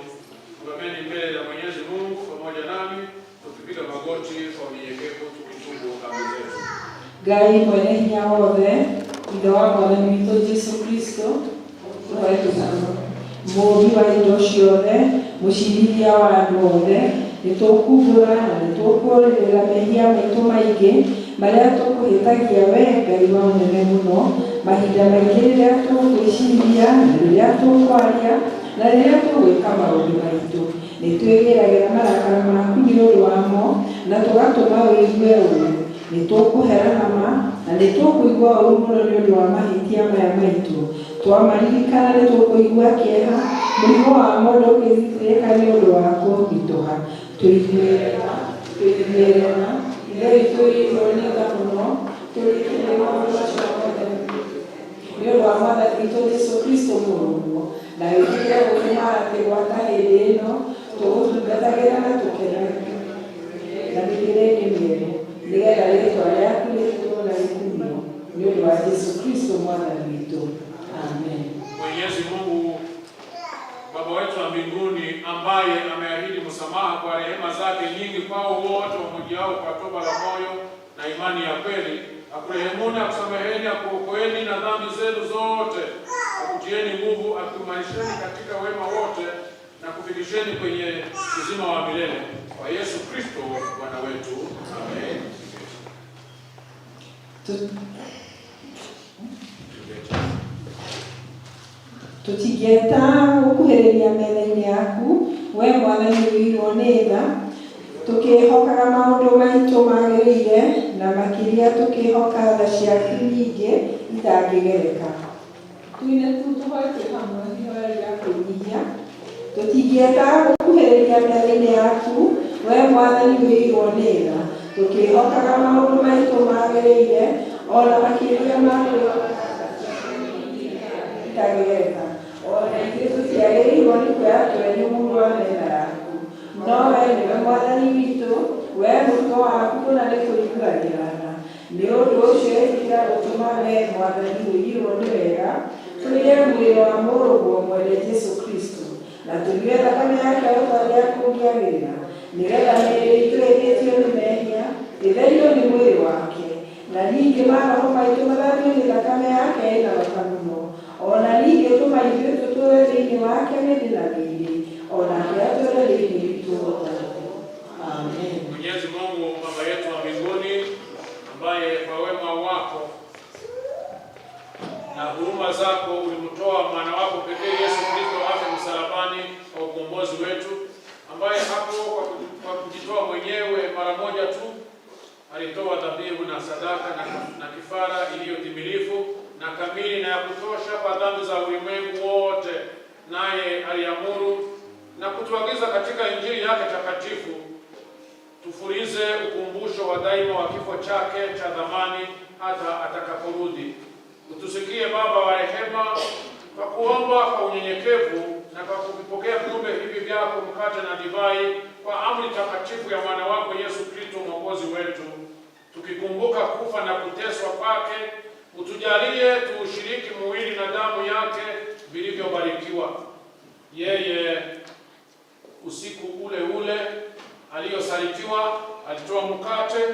Ungameni mbele ya Mwenyezi Mungu pamoja nami, tukipiga magoti kwa unyenyekevu, tukitubu dhambi zetu. Ngai mwene hinya wothe, Ithe wa Mwathani witũ Jesũ Kristo, mũũmbi wa indo ciothe, mũcirithia wa andũ othe, nĩtũkumbũra na nĩtũkũrĩrĩra mehia maitũ maingĩ marĩa tũkũhĩtagia we Ngai wa ũnene mũno, mahinda maingĩ rĩrĩa tũgwĩciria na rĩrĩa tũkwaria na rĩrĩa tũgwĩka maũndũ maitũ. Nĩtwĩgĩragĩra marakara maku nĩ ũndũ wamo na tũgatũma ũigue ũũru. Nĩtũkũhera nama na nĩtũkũigua ũũru mũno nĩ ũndũ wa mahĩtia maya maitũ. Twamaririkana nĩtũkũigua kĩeha, mũrigo wamo ndũngĩthitĩrĩka nĩ ũndũ wa kũritũha. Tũiguĩre tha, tũiguĩre tha, Ithe witũ ũiyũirwo nĩ tha mũno, tũrĩkĩrie maũndũ macio mothe nĩ ũndũ wa Mwathani witũ Jesũ Kristo mũrũguo, na wĩtĩkĩre gũtũma atĩ gwata hĩndĩ ĩno tũgũtungatagĩra na tũkenagĩra na mĩthiĩre-inĩ mĩerũ, nĩgetha rĩĩtwa rĩaku rĩtĩĩo na rĩkumio nĩ ũndũ wa Jesũ Kristo Mwathani witũ. Amen. Mwenyezi Mungu Baba wetu wa mbinguni, ambaye ameahidi msamaha kwa rehema zake nyingi kwao wote wamwijiao kwa toba la moyo na imani ya kweli, akurehemuni, akusameheni, akuokoeni na dhambi zenu zote, akutieni nguvu, akuimarisheni katika wema wote na kufikisheni kwenye uzima wa milele kwa Yesu Kristo Bwana wetu. Amen. Tũtingĩeta gũkuhĩrĩria metha-inĩ yaku, we Mwathani ũiyũirwo nĩ tha, tũkĩhokaga maũndũ maitũ magĩrĩire na makĩria tũkĩhoka tha ciaku nyingĩ itangĩgereka. Tuine tu tũhoe twĩ hamwe ihoya rĩa kwĩnyihia. Tũtingĩeta gũkuhĩrĩria metha-inĩ yaku, we Mwathani ũiyũirwo nĩ tha, tũkĩhokaga maũndũ maitũ magĩrĩire ona makĩria ma kwĩhoka tha ciaku nyingĩ itangĩgereka. Ona ithuĩ tũtiagĩrĩirwo nĩ kuoya twenyũ mũhuro wa metha yaku, no we nĩwe Mwathani witũ, we mũtugo waku kũna nĩ kũiguanĩra tha. Nĩ ũndũ ũcio ĩtĩkĩra gũtũma we Mwathani ũiyũirwo nĩ wega, tũrĩe mwĩrĩ wa mũrũguo mwende Jesũ Kristo, na tũnyue thakame yake o ta ũrĩa kũngĩagĩrĩra, nĩgetha mĩĩrĩ itũ ĩhĩtio nĩ mehia ĩtherio nĩ mwĩrĩ wake, na ningĩ maroho maitũ mathambio nĩ thakame yake ĩna bata mũno. Ona ningĩ tũma ithuĩ tũtũũre thĩinĩ wake mĩthĩ na mĩĩrĩ, onake atũũre thĩinĩ witũ o taguo. Amen. Mwenyezi Mungu Baba yetu wa mbinguni, ambaye kwa wema wako na huruma zako ulimtoa mwana wako pekee Yesu Kristo afe msalabani kwa ukombozi wetu, ambaye hapo kwa kujitoa mwenyewe mara moja tu alitoa dhabihu na sadaka na kafara iliyo timilifu na kamili na ya kutosha kwa dhambi za ulimwengu wote, naye aliamuru na kutuagiza katika Injili yake takatifu tufurize ukumbusho wa daima wa kifo chake cha thamani hata atakaporudi. Utusikie Baba wa rehema, kwa kuomba kwa unyenyekevu na kwa kuvipokea viumbe hivi vyako, mkate na divai, kwa amri takatifu ya mwana wako Yesu Kristo Mwokozi wetu, tukikumbuka kufa na kuteswa kwake, utujalie tuushiriki mwili na damu yake vilivyobarikiwa. Yeye usiku ule ule aliyosalitiwa alitoa mkate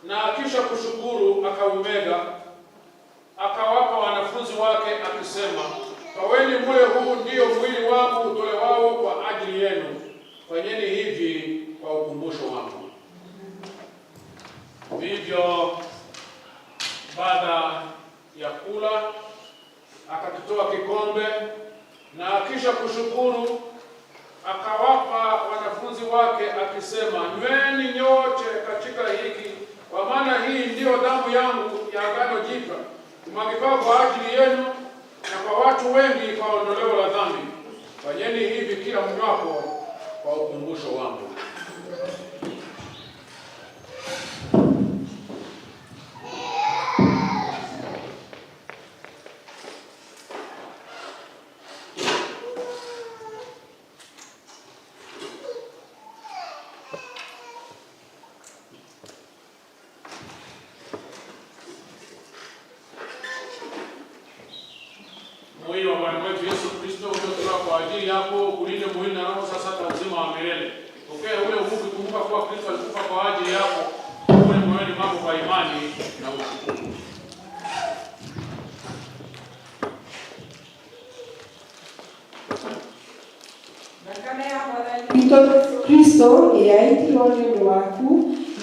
na akisha kushukuru akaumega, akawapa wanafunzi wake akisema, Twaweni mle, huu ndio mwili wangu utolewao kwa ajili yenu. Fanyeni hivi kwa ukumbusho wangu. Vivyo baada ya kula akakitoa kikombe na akisha kushukuru akawapa wanafunzi wake akisema, nyweni nyote katika hiki, kwa maana hii ndiyo damu yangu ya agano jipya, imwagikayo kwa ajili yenu na kwa watu wengi kwa ondoleo la dhambi. Fanyeni hivi kila mnywapo kwa ukumbusho wangu. Mwili wa Bwana wetu Yesu Kristo uliotolewa kwa ajili yako, ulinde mwili na roho sasa hata uzima wa milele. Pokea ule huu ukikumbuka kuwa Kristo alikufa kwa ajili yako, ule moyoni mwako kwa imani na ushukuru. Thakame ya Mwathani witũ Kristo ĩrĩa yaitirwo nĩ ũndũ waku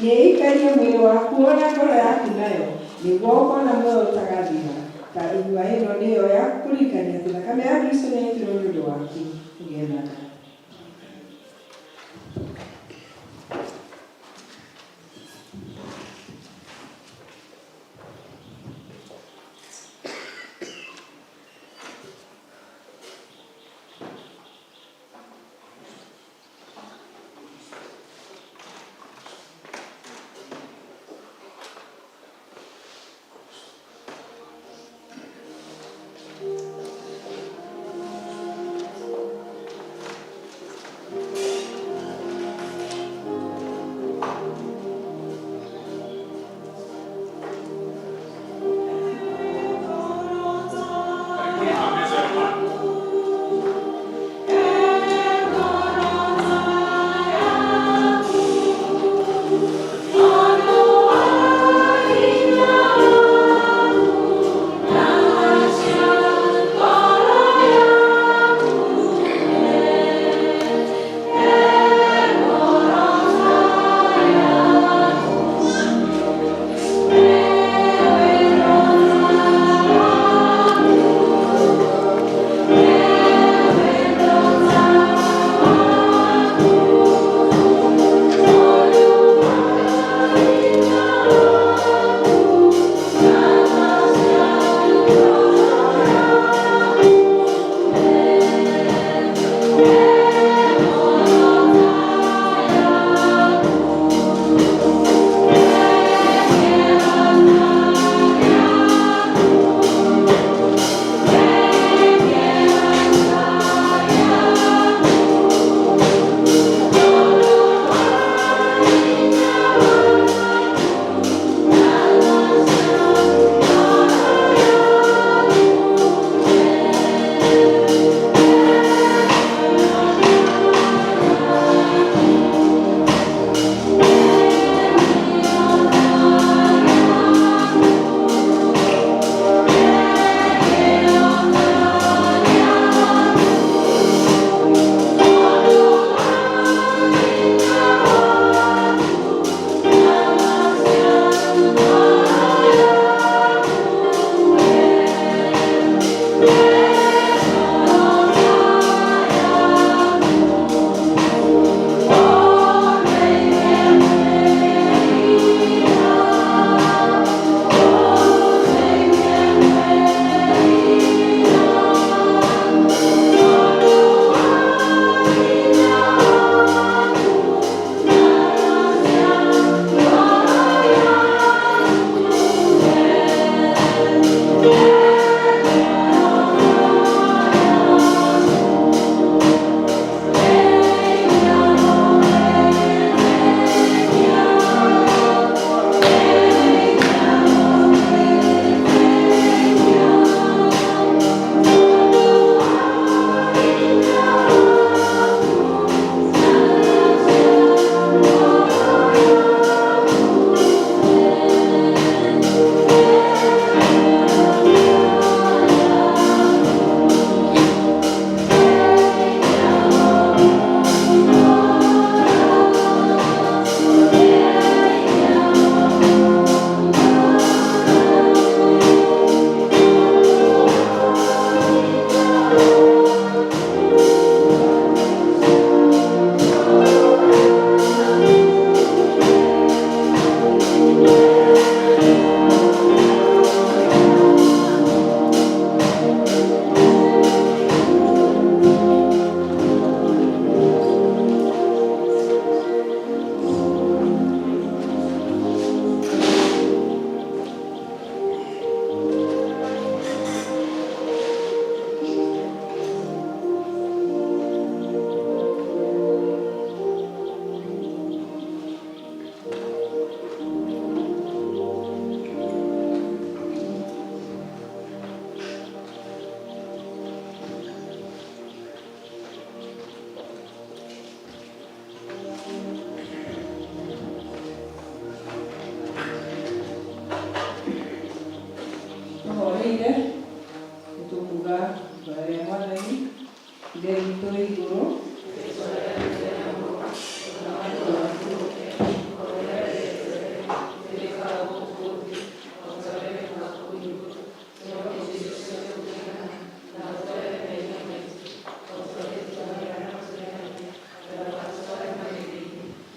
nĩ ĩikarie mwĩrĩ waku ona ngoro yaku nayo nĩguo ũkona muoyo ũtagathira. Ta inyua ĩno nĩyo ya kũririkania atĩ thakame ya Kristo nĩ yaitirwo nĩ ũndũ waku ũgĩe na thayũ. Karibuni kwa meza ya Bwana. Ithe witũ wĩ igũrũ.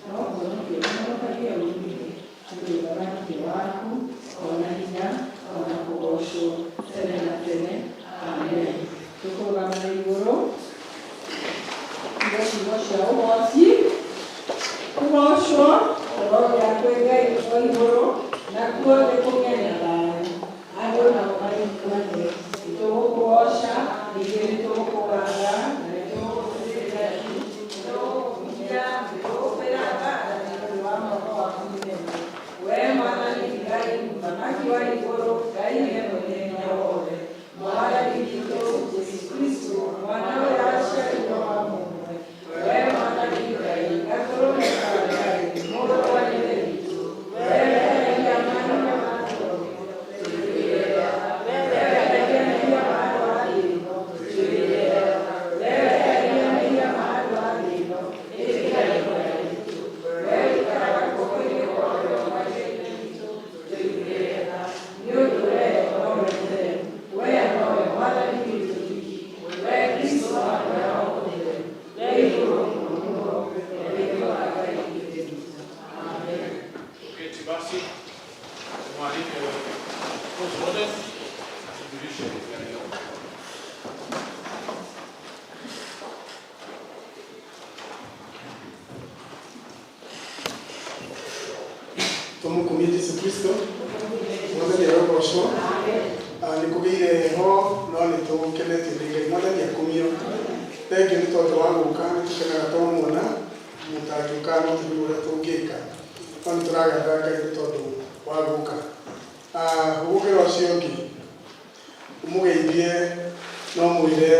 No ũhonokie ũhonokagie uumithio nĩ ũndũ ũthamaki nĩ waku, o na hinya, o na kũgoocwo tene na tene. Amen. Tũkũrũgama na igũrũ tuge ciugo cia ũgooci. Kũgoocwo kũrogĩa kwĩ Ngai o igũrũ, nakuo thĩ kũgĩe na thayũ, andũ nao maiguane. Nĩtũgũkũgooca, ningĩ nĩtũgũkũgatha, na nĩtũgũgũtĩrĩria, nĩtũgũkũkumia, nĩtũgũkwĩra ngatho nĩ ũndũ wa moko waku mũnene. Wee Mwathani Ngai, Mũthamaki wa igũrũ, Ngai we mwene hinya wothe, Mwathani witũ Jesũ Kristo, mwana ũrĩa waciarirwo wa mũmwe. Wee Mwathani Ngai, gatũrũme ka Ngai, mũrũ wa Ithe witũ, wee wehereria mahinya ma toro, tũiguĩre tha. Wee wehereria mehia ma andũ a thĩ ĩno, tũiguĩre tha. Wee wehereria mehia ma andũ a thĩ ĩno, ĩtĩkĩra ihoya ritũ. Wee ũikaraga guoko-inĩ kwa ũrĩo kwa Ithe witũ, tũiguĩre tha. Nĩ ũndũ wee nowe mũtheru, wee nowe Mwathani witũ wiki, wee Kristo hamwe na Roho Mũtheru, wĩ igũrũ mũno mũno, na ũteithio wa Ngai Ithe witũ. Amen. Tuketi basi, tumwalike Rose atujulishe yaliyopo. Tumukumie Jesu Kristo. Mwathani arogocwo. Nĩ kũgĩire heho no nĩ tũkenetio nĩ Ngai. Mwathani akumio. Thengiũ nĩ tondũ wa gũka, nĩ tũkenaga twamuona. Mũtangĩũka no tũigue ũrĩa tũngĩka, no nĩ tũragatha Ngai nĩ tondũ wa gũka. Gũkĩra ũcio ũngĩ ũmũgeithie no mwĩre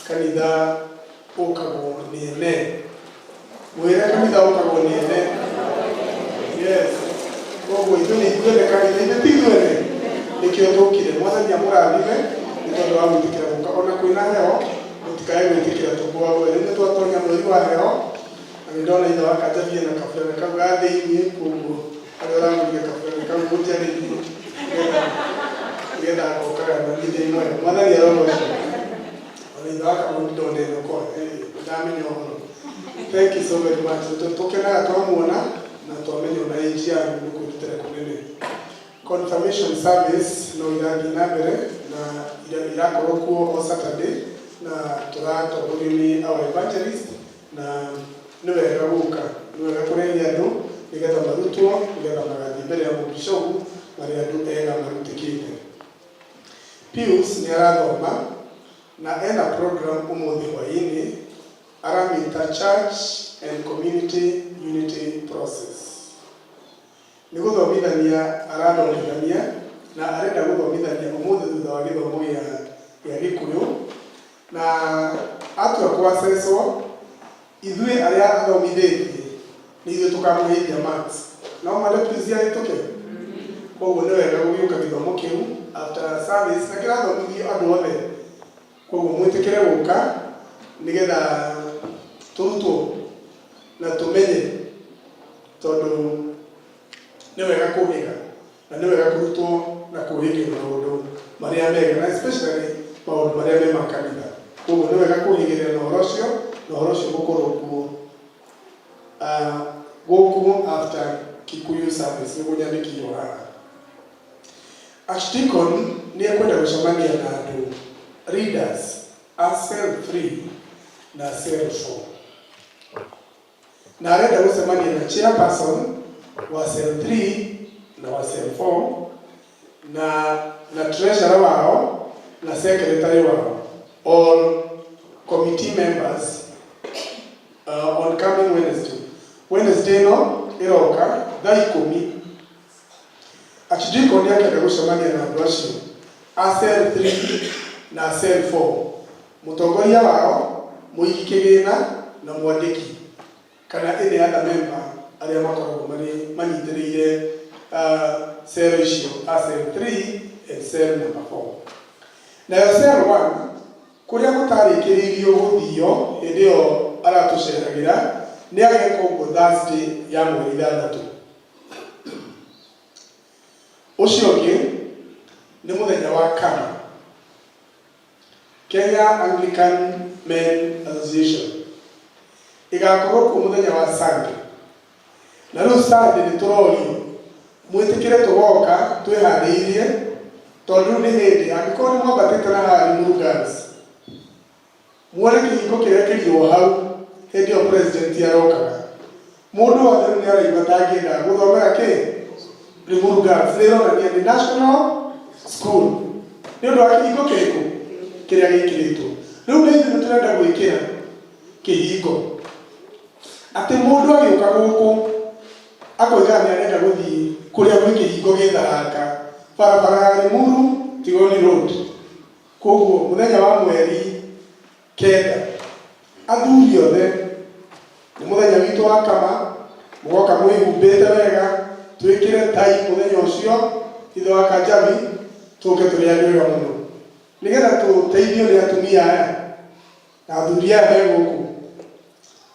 kanitha ũkagwo nĩ ene. Mwĩre kanitha ũkagwo nĩ ene. Yes, koguo ithuĩ nĩ ithuene kanitha, ithuĩ ti ithuene, nĩkĩo tũkire. Mwathani amũrathime nĩ tondũ wa gwĩtĩkĩra gũka ona kwĩna heho. Mũtikae gwĩtĩkĩra tũkũagwo. Rĩu nĩ twatonya mweri wa heho na nĩ ndona ithe wa Kanjabie na kaburana kau ga thĩiniĩ, koguo harĩa ũragũrire kaburana kau mũnjarĩrie nĩgetha ngokaga na niĩ ndĩ mwega. Mwathani arogocwo. Ona ithe wa Kamau nĩ ndona ĩno kwa ndamenya ũhoro. Thank you so very much. Tũkenaga twamuona na twamenya ona age yanyu nĩ kwĩrutĩra kũnene. Confirmation service no irathiĩ na mbere na irakorwo kuo o Saturday, na tũratongorio nĩ our evangelist, na nĩ wega gũka, nĩ wega kũrehe andũ nĩgetha marutwo, nĩgetha magathiĩ mbere ya mũbishopu marĩ andũ ega marutĩkĩte. Pius nĩ arathoma na ena program ũmũthĩ hwaĩ-inĩ, aramĩta Church and Community Unity Process. Nĩ gũthomithania arathomithania, na arenda gũthomithania ũmũthĩ thutha wa gĩthomo gĩa Gĩkũyũ, na atua kwacecwo ithuĩ arĩa athomithĩtie nĩ ithuĩ tũkamũheithia marks. No mwende Pius ahĩtũke? Koguo nĩ wega gũgĩũka gĩthomo kĩu after service, na kĩrathomithio andũ othe. Koguo mwĩtĩkĩre gũka nĩgetha tũrutwo na tũmenye, tondũ nĩ wega kũhĩga na nĩ wega kũrutwo na kũhĩgio maũndũ marĩa mega, na especially maũndũ marĩa me ma kanitha. Koguo nĩ wega kũhĩgĩrĩra na ũhoro ũcio, na ũhoro ũcio gũkorwo kuo gũkũ after Kikuyu service nĩguo nyandĩkĩirwo haha. Archdeacon nĩ ekwenda gũcemania na andũ leaders a cell 3 na cell 4, na arenda gũcemania na chairperson wa cell 3 na wa cell 4 na treasurer wao na secretary wao, all committee members, on coming Wednesday. Wednesday no ĩroka thaa 10, Archdeacon nĩ akenda gũcemania na andũ acio a cell 3 na cell 4, mũtongoria wao, mũigi kĩgĩna na mwandĩki, kana any other member arĩa makoragwo marĩ manyitĩrĩire cell icio, a cell 3 and cell number 4. Nayo cell 1 Kũrĩa gũtarĩkĩrĩirio gũthio hĩndĩ ĩyo aratũceragĩra nĩ ageka ũguo Thursday ya mweri 6. Ũcio ũngĩ nĩ mũthenya wa kana Kenya Anglican Men Association ĩgakorwo kuo mũthenya wa Sunday. Na rĩu Sunday nĩ tũrorio mwĩtĩkĩre tũgoka twĩharĩirie, tondũ rĩu nĩ hĩndĩ angĩkorwo nĩ mwambatĩte na haha Limuru Girls muone kĩhingo kĩrĩa kĩrĩ hau hĩndĩ ĩyo president arokaga, mũndũ wothe rĩu nĩ araigua ta angĩenda gũthomera kĩ Limuru Girls. Nĩ ĩronania nĩ national school nĩ ũndũ wa kĩhingo kĩrĩkũ kĩrĩa gĩkĩrĩtwo. Rĩu nĩ ithuĩ nĩ tũrenda gwĩkĩra kĩhingo atĩ mũndũ agĩũka gũkũ akoiga nĩ arenda gũthiĩ kũrĩa gwĩ kĩhingo gĩtharaka barabara ya Limuru Tigoni Road. Koguo mũthenya wa mweri 9, athuri othe, nĩ mũthenya witũ wa kama, mũgoka mwĩhumbĩte wega, twĩkĩre tai mũthenya ũcio ithe wa Kanjabi, tũke tũrĩ andũ ega mũno nĩgetha tũteithio nĩ atumia aya na athuri aya me gũkũ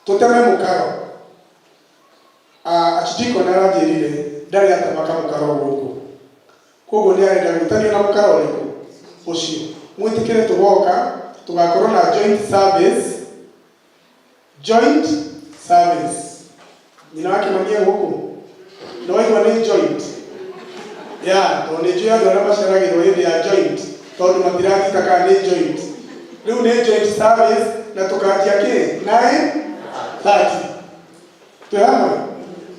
tũteme mũkaro. Achidiko nĩ aranjĩrire ndarĩ atema kamũkaro gũkũ, koguo nĩ arenda gwĩtanio na mũkaro ũrĩkũ ũcio. Mwĩtĩkĩre tũgoka tũgakorwo na joint service, joint service. Nyina wa Kĩmani e gũkũ nĩ waigua nĩ joint ya tondũ nĩ njũĩ andũ arĩa maceragĩrwo hĩndĩ ya joint tondũ matiratita kana nĩ joint. Rĩu nĩ joint service na tũkanjia kĩ 9:30. Twĩ hamwe?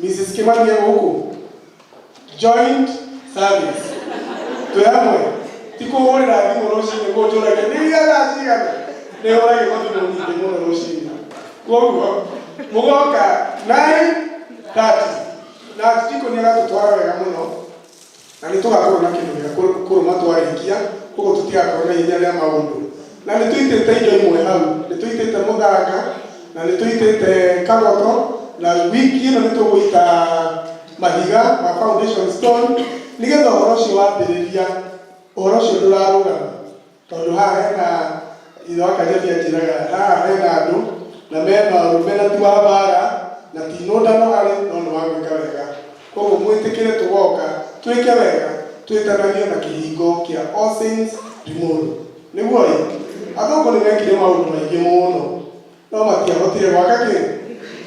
Mrs Kimani e gũkũ? Joint service twĩ hamwe, ti kũhũrĩra thimũ rũcinĩ kũnjũragia nĩ thaa cigana. Nĩ hũragĩrwo thimũ nyingĩ mũno rũcinĩ. Koguo mũgoka 9:30 na Jiko nĩ agatũtwara wega mũno na nĩ tũgakorwo na kĩndũ gĩa kũrũma twarĩkia, koguo tũtigakorwo na ihenya rĩa maũndũ. Na nĩ tũitĩte indo imwe hau, nĩ tũitĩte mũthanga na nĩ tũitĩte kagoto, na wiki ĩno nĩ tũgũita mahiga ma foundation stone nĩgetha ũhoro ũcio wambĩrĩria, ũhoro ũcio ndũrarũgama, tondũ haha hena ithe wa Kanjabi anjĩraga haha hena andũ na mena ũrũme na ti wa mbara na ti nũndano harĩ no nĩ wa gwĩka wega. Koguo mwĩtĩkĩre tũgoka twĩke wega, twĩtanagio na kĩhingo kĩa All Saints Limuru. Nĩguo ĩ athũngũ nĩ mekire maũndũ maingĩ mũno no matiahotire gwaka kĩ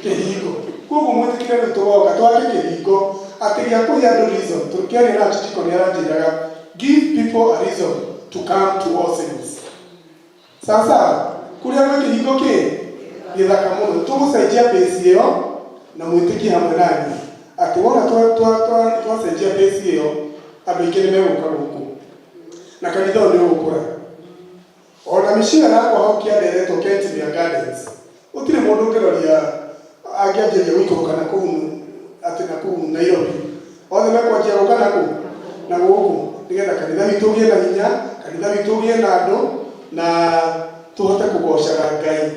kĩhingo. Koguo mwĩtĩkĩre rĩu tũgoka twake kĩhingo atĩ gĩa kũhe andũ reason. Tũkĩaria na Chitiko nĩ aranjĩraga, give people a reason to come to All Saints. Sasa kũrĩa gwĩ kĩhingo kĩ gĩthaka mũno, tũgũcenjia base ĩyo na mwĩtĩkie hamwe nani atĩ wona twacenjia base ĩyo, andũ aingĩ nĩ megũka gũkũ na kanitha ũyũ nĩ ũgũkũra. Ona mĩciĩ yakwa hau kĩanda ĩretwo Kentimia Gardens, gũtirĩ mũndũ ũngĩroria angĩanjĩria gũikũrũka na kũu atĩ na kũu Nairobi, othe mekwanjia gũka na kũu na gũkũ nĩgetha kanitha witũ ũgĩe na hinya, kanitha witũ ũgĩe na andũ na tũhote kũgocaga Ngai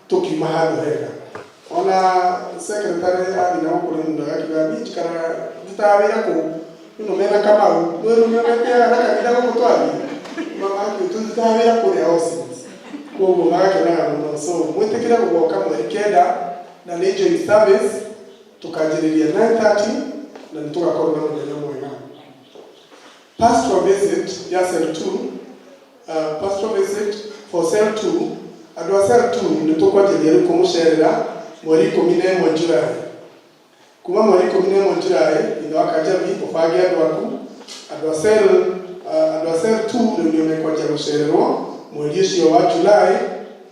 tũkiuma handũ hega. Ona secretary athiĩ na gũkũ rĩmwe agakiuga niĩ njikaraga ndutaga wĩra kũu ĩno mena Kamau mwĩrũ nĩ metĩaga na kanitha gũkũ twathiĩ mamakiu tũrutaga wĩra kũrĩa All Saints, koguo magakenaga mũno. So mwĩtĩkĩre gũgoka mweri 9 na nĩ joint service, tũkanjĩrĩria 9:30 na nĩ tũgakorwo na mũthenya mwega. Pastoral visit ya cell 2, pastoral visit for cell 2, andũ a cell 2 nĩ tũkwanjĩrĩria rĩu kũmũcerera mweri 11 July. Kuma mweri 11 July, ithe wa Kanjabi ũbange andũ aku, andũ a cell andũ a cell 2 rĩu nĩo mekwanjia gũcererwo mweri ũcio wa July.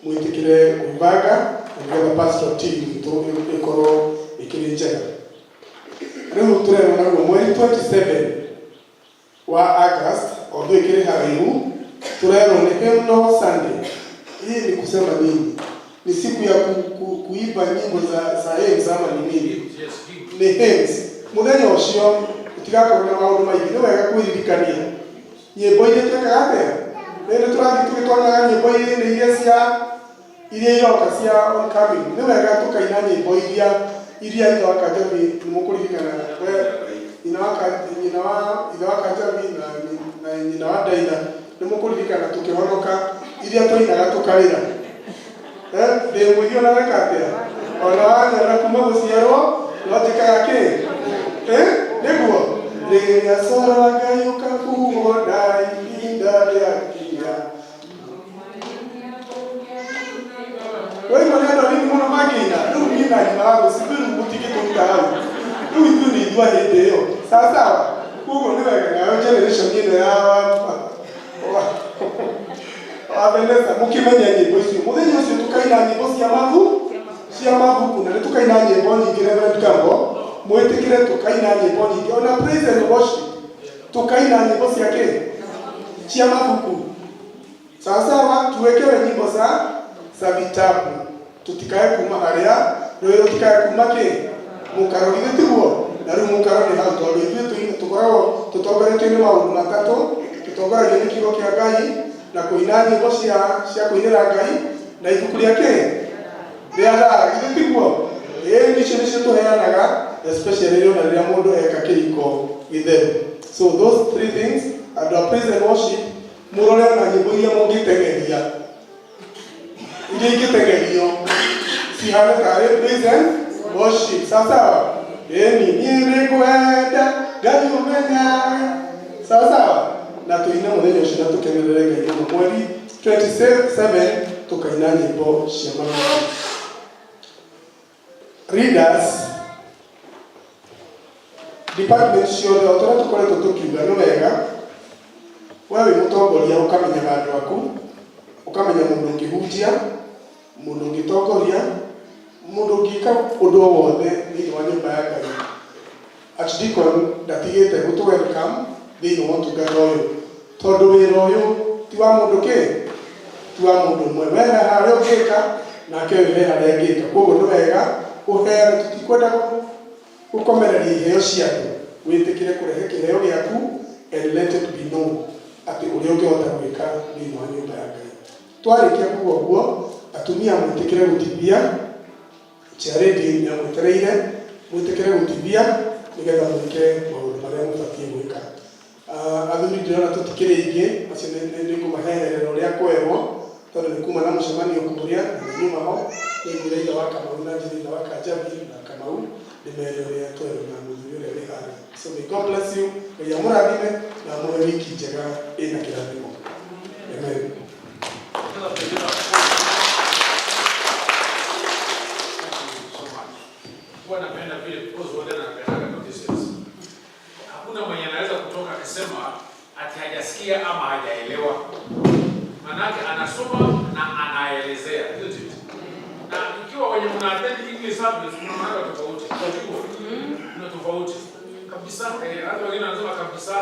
Mwĩtĩkĩre kwĩbanga na nĩgetha pastoral team itũ ĩkorwo ĩkĩrĩ njega. Rĩu tũrerwo naguo mweri 27 wa August, although ĩkĩrĩ haraihu, tũrerwo nĩ Hymnal Sunday. Hii ni kusema nini? Ni siku ya kuimba nyimbo za hymns ama ni nini? Yes, hymns. Nĩ hymns. Mũthenya ũcio tũtigakorwo na maũndũ maingĩ, nĩ wega kwĩririkania nyĩmbo iria twekaga atĩa. Rĩu nĩ tũrathiĩ tũgĩtonyaga nyĩmbo iria cia iria iroka cia oncoming. Nĩ wega tũkaina nyĩmbo iria ithe wa Kanjabi nĩ mũkũririkana we nyina wa nyina wa ithe wa Kanjabi na nyina wa Daina. Nĩ mũkũririkana tũkĩhonoka iria twainaga tũkarĩra. Ndĩ mũingĩ ona weka atĩa? Ona wanyona kuma gũciarwo no njĩkaga kĩ? Nĩguo rĩrĩa coro wa Ngai ũkahuhwo na ihinda rĩakinya. Waigua nĩ andũ anini mũno mangĩina. Rĩu niĩ na nyina wa gũcithuĩ rĩu mũtingĩtũruta hau. Rĩu ithuĩ nĩ ithuĩ a hĩndĩ ĩyo. Sawa sawa. Koguo nĩ wega nayo generation ĩno ya wa Vanessa mũkĩmenye nyĩmbo icio. Mũthenya ũcio tũkaina nyĩmbo cia mabuku na nĩ tũkaina nyĩmbo nyingĩ. Reverend Gambo, mwĩtĩkĩre tũkaina nyĩmbo nyingĩ, ona praise and worship tũkaina nyĩmbo cia kĩ? Cia mabuku. Sawa sawa, tuwekewe nyimbo za vitabu, tutikae kuma haria rũĩ rũtikae kuma kĩ mũkaro, githĩ tiguo? Na rĩu mũkaro nĩ hau, tondũ ithuĩ tũkoragwo tũtongoretio nĩ maũndũ matatũ: tũtongoragio nĩ kiugo kĩa Ngai na kũina nyĩmbo cia kũinĩra Ngai na ibuku rĩa kĩ rĩa thara, githĩ tiguo? Ĩĩ, icio nĩcio tũheanaga, especially rĩrĩa ona rĩrĩa mũndũ eka kĩhiko gĩtheru. So those three things, andũ a praise and worship, mũrore ona nyĩmbo iria mũngĩteng'eria, iria ingĩteng'erio cihane tarĩ praise and worship. Sawa sawa. Ĩni niĩ nĩngwenda Ngai ũmenyage. Sawa sawa. Na tũine mũthenya ũcio na tũkenerere Ngai mũno. Mweri 27 tũkaina nyĩmbo cia magoco. Leaders, department ciothe, o torĩa tũkoretwo tũkiuga, nĩ wega we wĩ mũtongoria ũkamenyaga andũ aku, ũkamenya mũndũ ũngĩhunjia, mũndũ ũngĩtongoria, mũndũ ũngĩka ũndũ o wothe thĩinĩ wa nyũmba ya Ngai. Archdeacon ndatigĩte gũtũ welcome thĩinĩ wa ũtungata ũyũ, tondũ wĩra ũyũ ti wa mũndũ kĩ ti wa mũndũ ũmwe. We he harĩa ũngĩka, nake ũyũ he harĩa angĩka. Koguo nĩ wega ũheane, tũtikwenda gũkomereria iheo cia andũ. Wĩtĩkĩre kũrehe kĩheo gĩaku and let it be known atĩ ũrĩa ũngĩhota gwĩka thĩinĩ wa nyũmba ya Ngai. Twarĩkia kuga ũguo, atumia mwĩtĩkĩre gũtithia charity nĩamwetereire, mwĩtĩkĩre gũtithia nĩgetha mwĩke maũndũ marĩa mũbatiĩ gwĩka. Athuri ndĩrona tũtikĩrĩ aingĩ, acio nĩ ngũmaheherera ũrĩa kwerwo, tondũ nĩ kuma na mũcemanio kũrĩa na nĩ nyuma ho. Nĩ ngwĩra ithe wa Kamau na njĩre ithe wa Kanjabi na Kamau ndĩmere ũrĩa twerwo na mũthuri ũrĩa wĩ harĩa. So may God bless you. Ngai amũrathime na amũhe wiki njega ĩna kĩrathimo. Amen. Thank you so much. Huwa napenda vile because wote napendaga notices. Hakuna mwenye anaweza kutoka akisema ati hajasikia ama hajaelewa. Manake anasoma na anaelezea, isn't it? Na ikiwa wenye mna attend English service kuna maana tofauti. Unajua? Kuna tofauti. Kabisa, hata wengine wanasema kabisa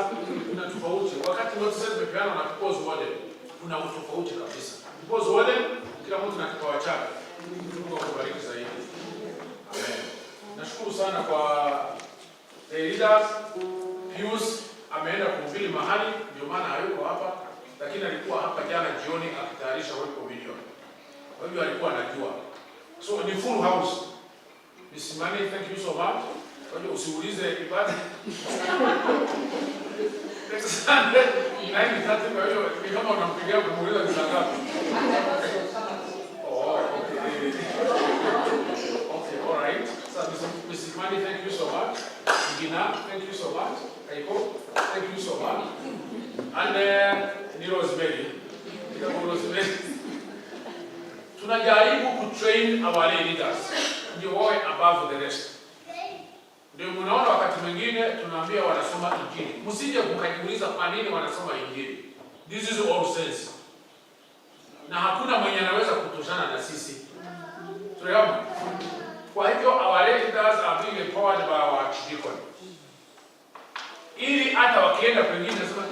kuna tofauti. Wakati notices zimepeanwa na people's warden, kuna utofauti kabisa. People's warden, kila mtu na kipawa chake. Mungu akubariki zaidi. Amen. Nashukuru sana kwa the leaders. Pius ameenda kuhubiri mahali, ndio maana hayuko hapa, lakini alikuwa hapa jana jioni akitayarisha Holy Communion. Kwa hivyo alikuwa anajua. So ni full house. Miss Mani, thank you so much. Kwa hiyo usiulize ibada. Next Sunday 9:30, kwa hiyo ni kama unampigia kumuuliza ni saa ngapi. Oh, okay. Okay, all right. So, Mrs. Mani, thank you so much. Gina, thank you so much. Kaiko, thank you so much. And ni Rosemary. Ni Rosemary. Tunajaribu kutrain our lay leaders ndio wawe above the rest. Ndio mnaona wakati mwingine tunaambia wanasoma Injili. Msije mkajiuliza kwa nini wanasoma Injili. This is all sense. Na hakuna mwenye anaweza kutoshana na sisi. Tunaelewa? Kwa hivyo our leaders are being empowered by our archdeacon. Ili hata wakienda kwengine nasema,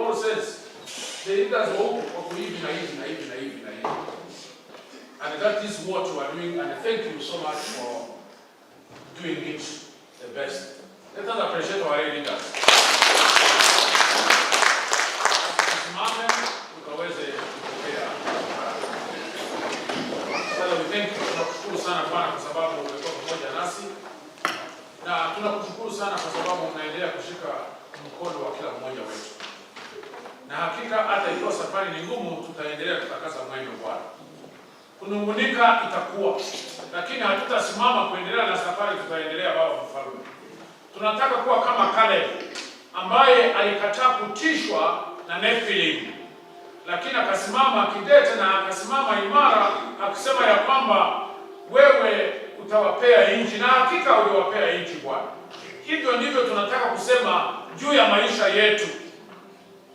all sense. The leaders wa huku wako hivi na hivi na hivi na hivi na hivi. And that is what you are doing, and thank you so much for doing it the best. Let us appreciate our leaders. Tusimame tukaweze kupokea baraka. Father, we thank you. Tunakushukuru sana Bwana kwa sababu umekuwa pamoja nasi, na tunakushukuru sana kwa sababu unaendelea kushika mkono wa kila mmoja wetu, na hakika hata ikiwa Sabina Kunungunika itakuwa, lakini hatutasimama kuendelea na safari, tutaendelea Baba Mfalme. Tunataka kuwa kama Caleb ambaye alikataa kutishwa na Nephilim, lakini akasimama kidete na akasimama imara akisema ya kwamba wewe utawapea nchi, na hakika uliwapea nchi, Bwana. Hivyo ndivyo tunataka kusema juu ya maisha yetu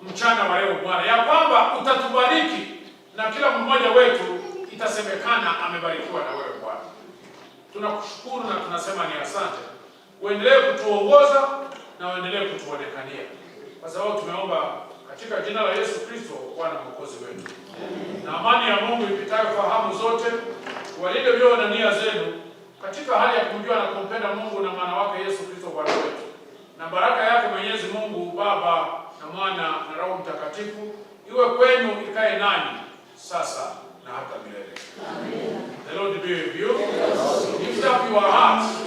mchana wa leo Bwana, ya kwamba utatubariki na kila mmoja wetu itasemekana amebarikiwa na wewe, Bwana. Tunakushukuru na tunasema ni asante. Uendelee kutuongoza na uendelee kutuonekania, kwa sababu tumeomba katika jina la Yesu Kristo, Bwana Mwokozi wetu. Na amani ya Mungu ipitayo fahamu zote walinde mioyo na nia zenu katika hali ya kumjua na kumpenda Mungu na mwana wake Yesu Kristo Bwana wetu. Na baraka yake Mwenyezi Mungu Baba na Mwana na Roho Mtakatifu iwe kwenu, ikae nanyi sasa na hata milele. The Lord be with you. Lift up your hearts.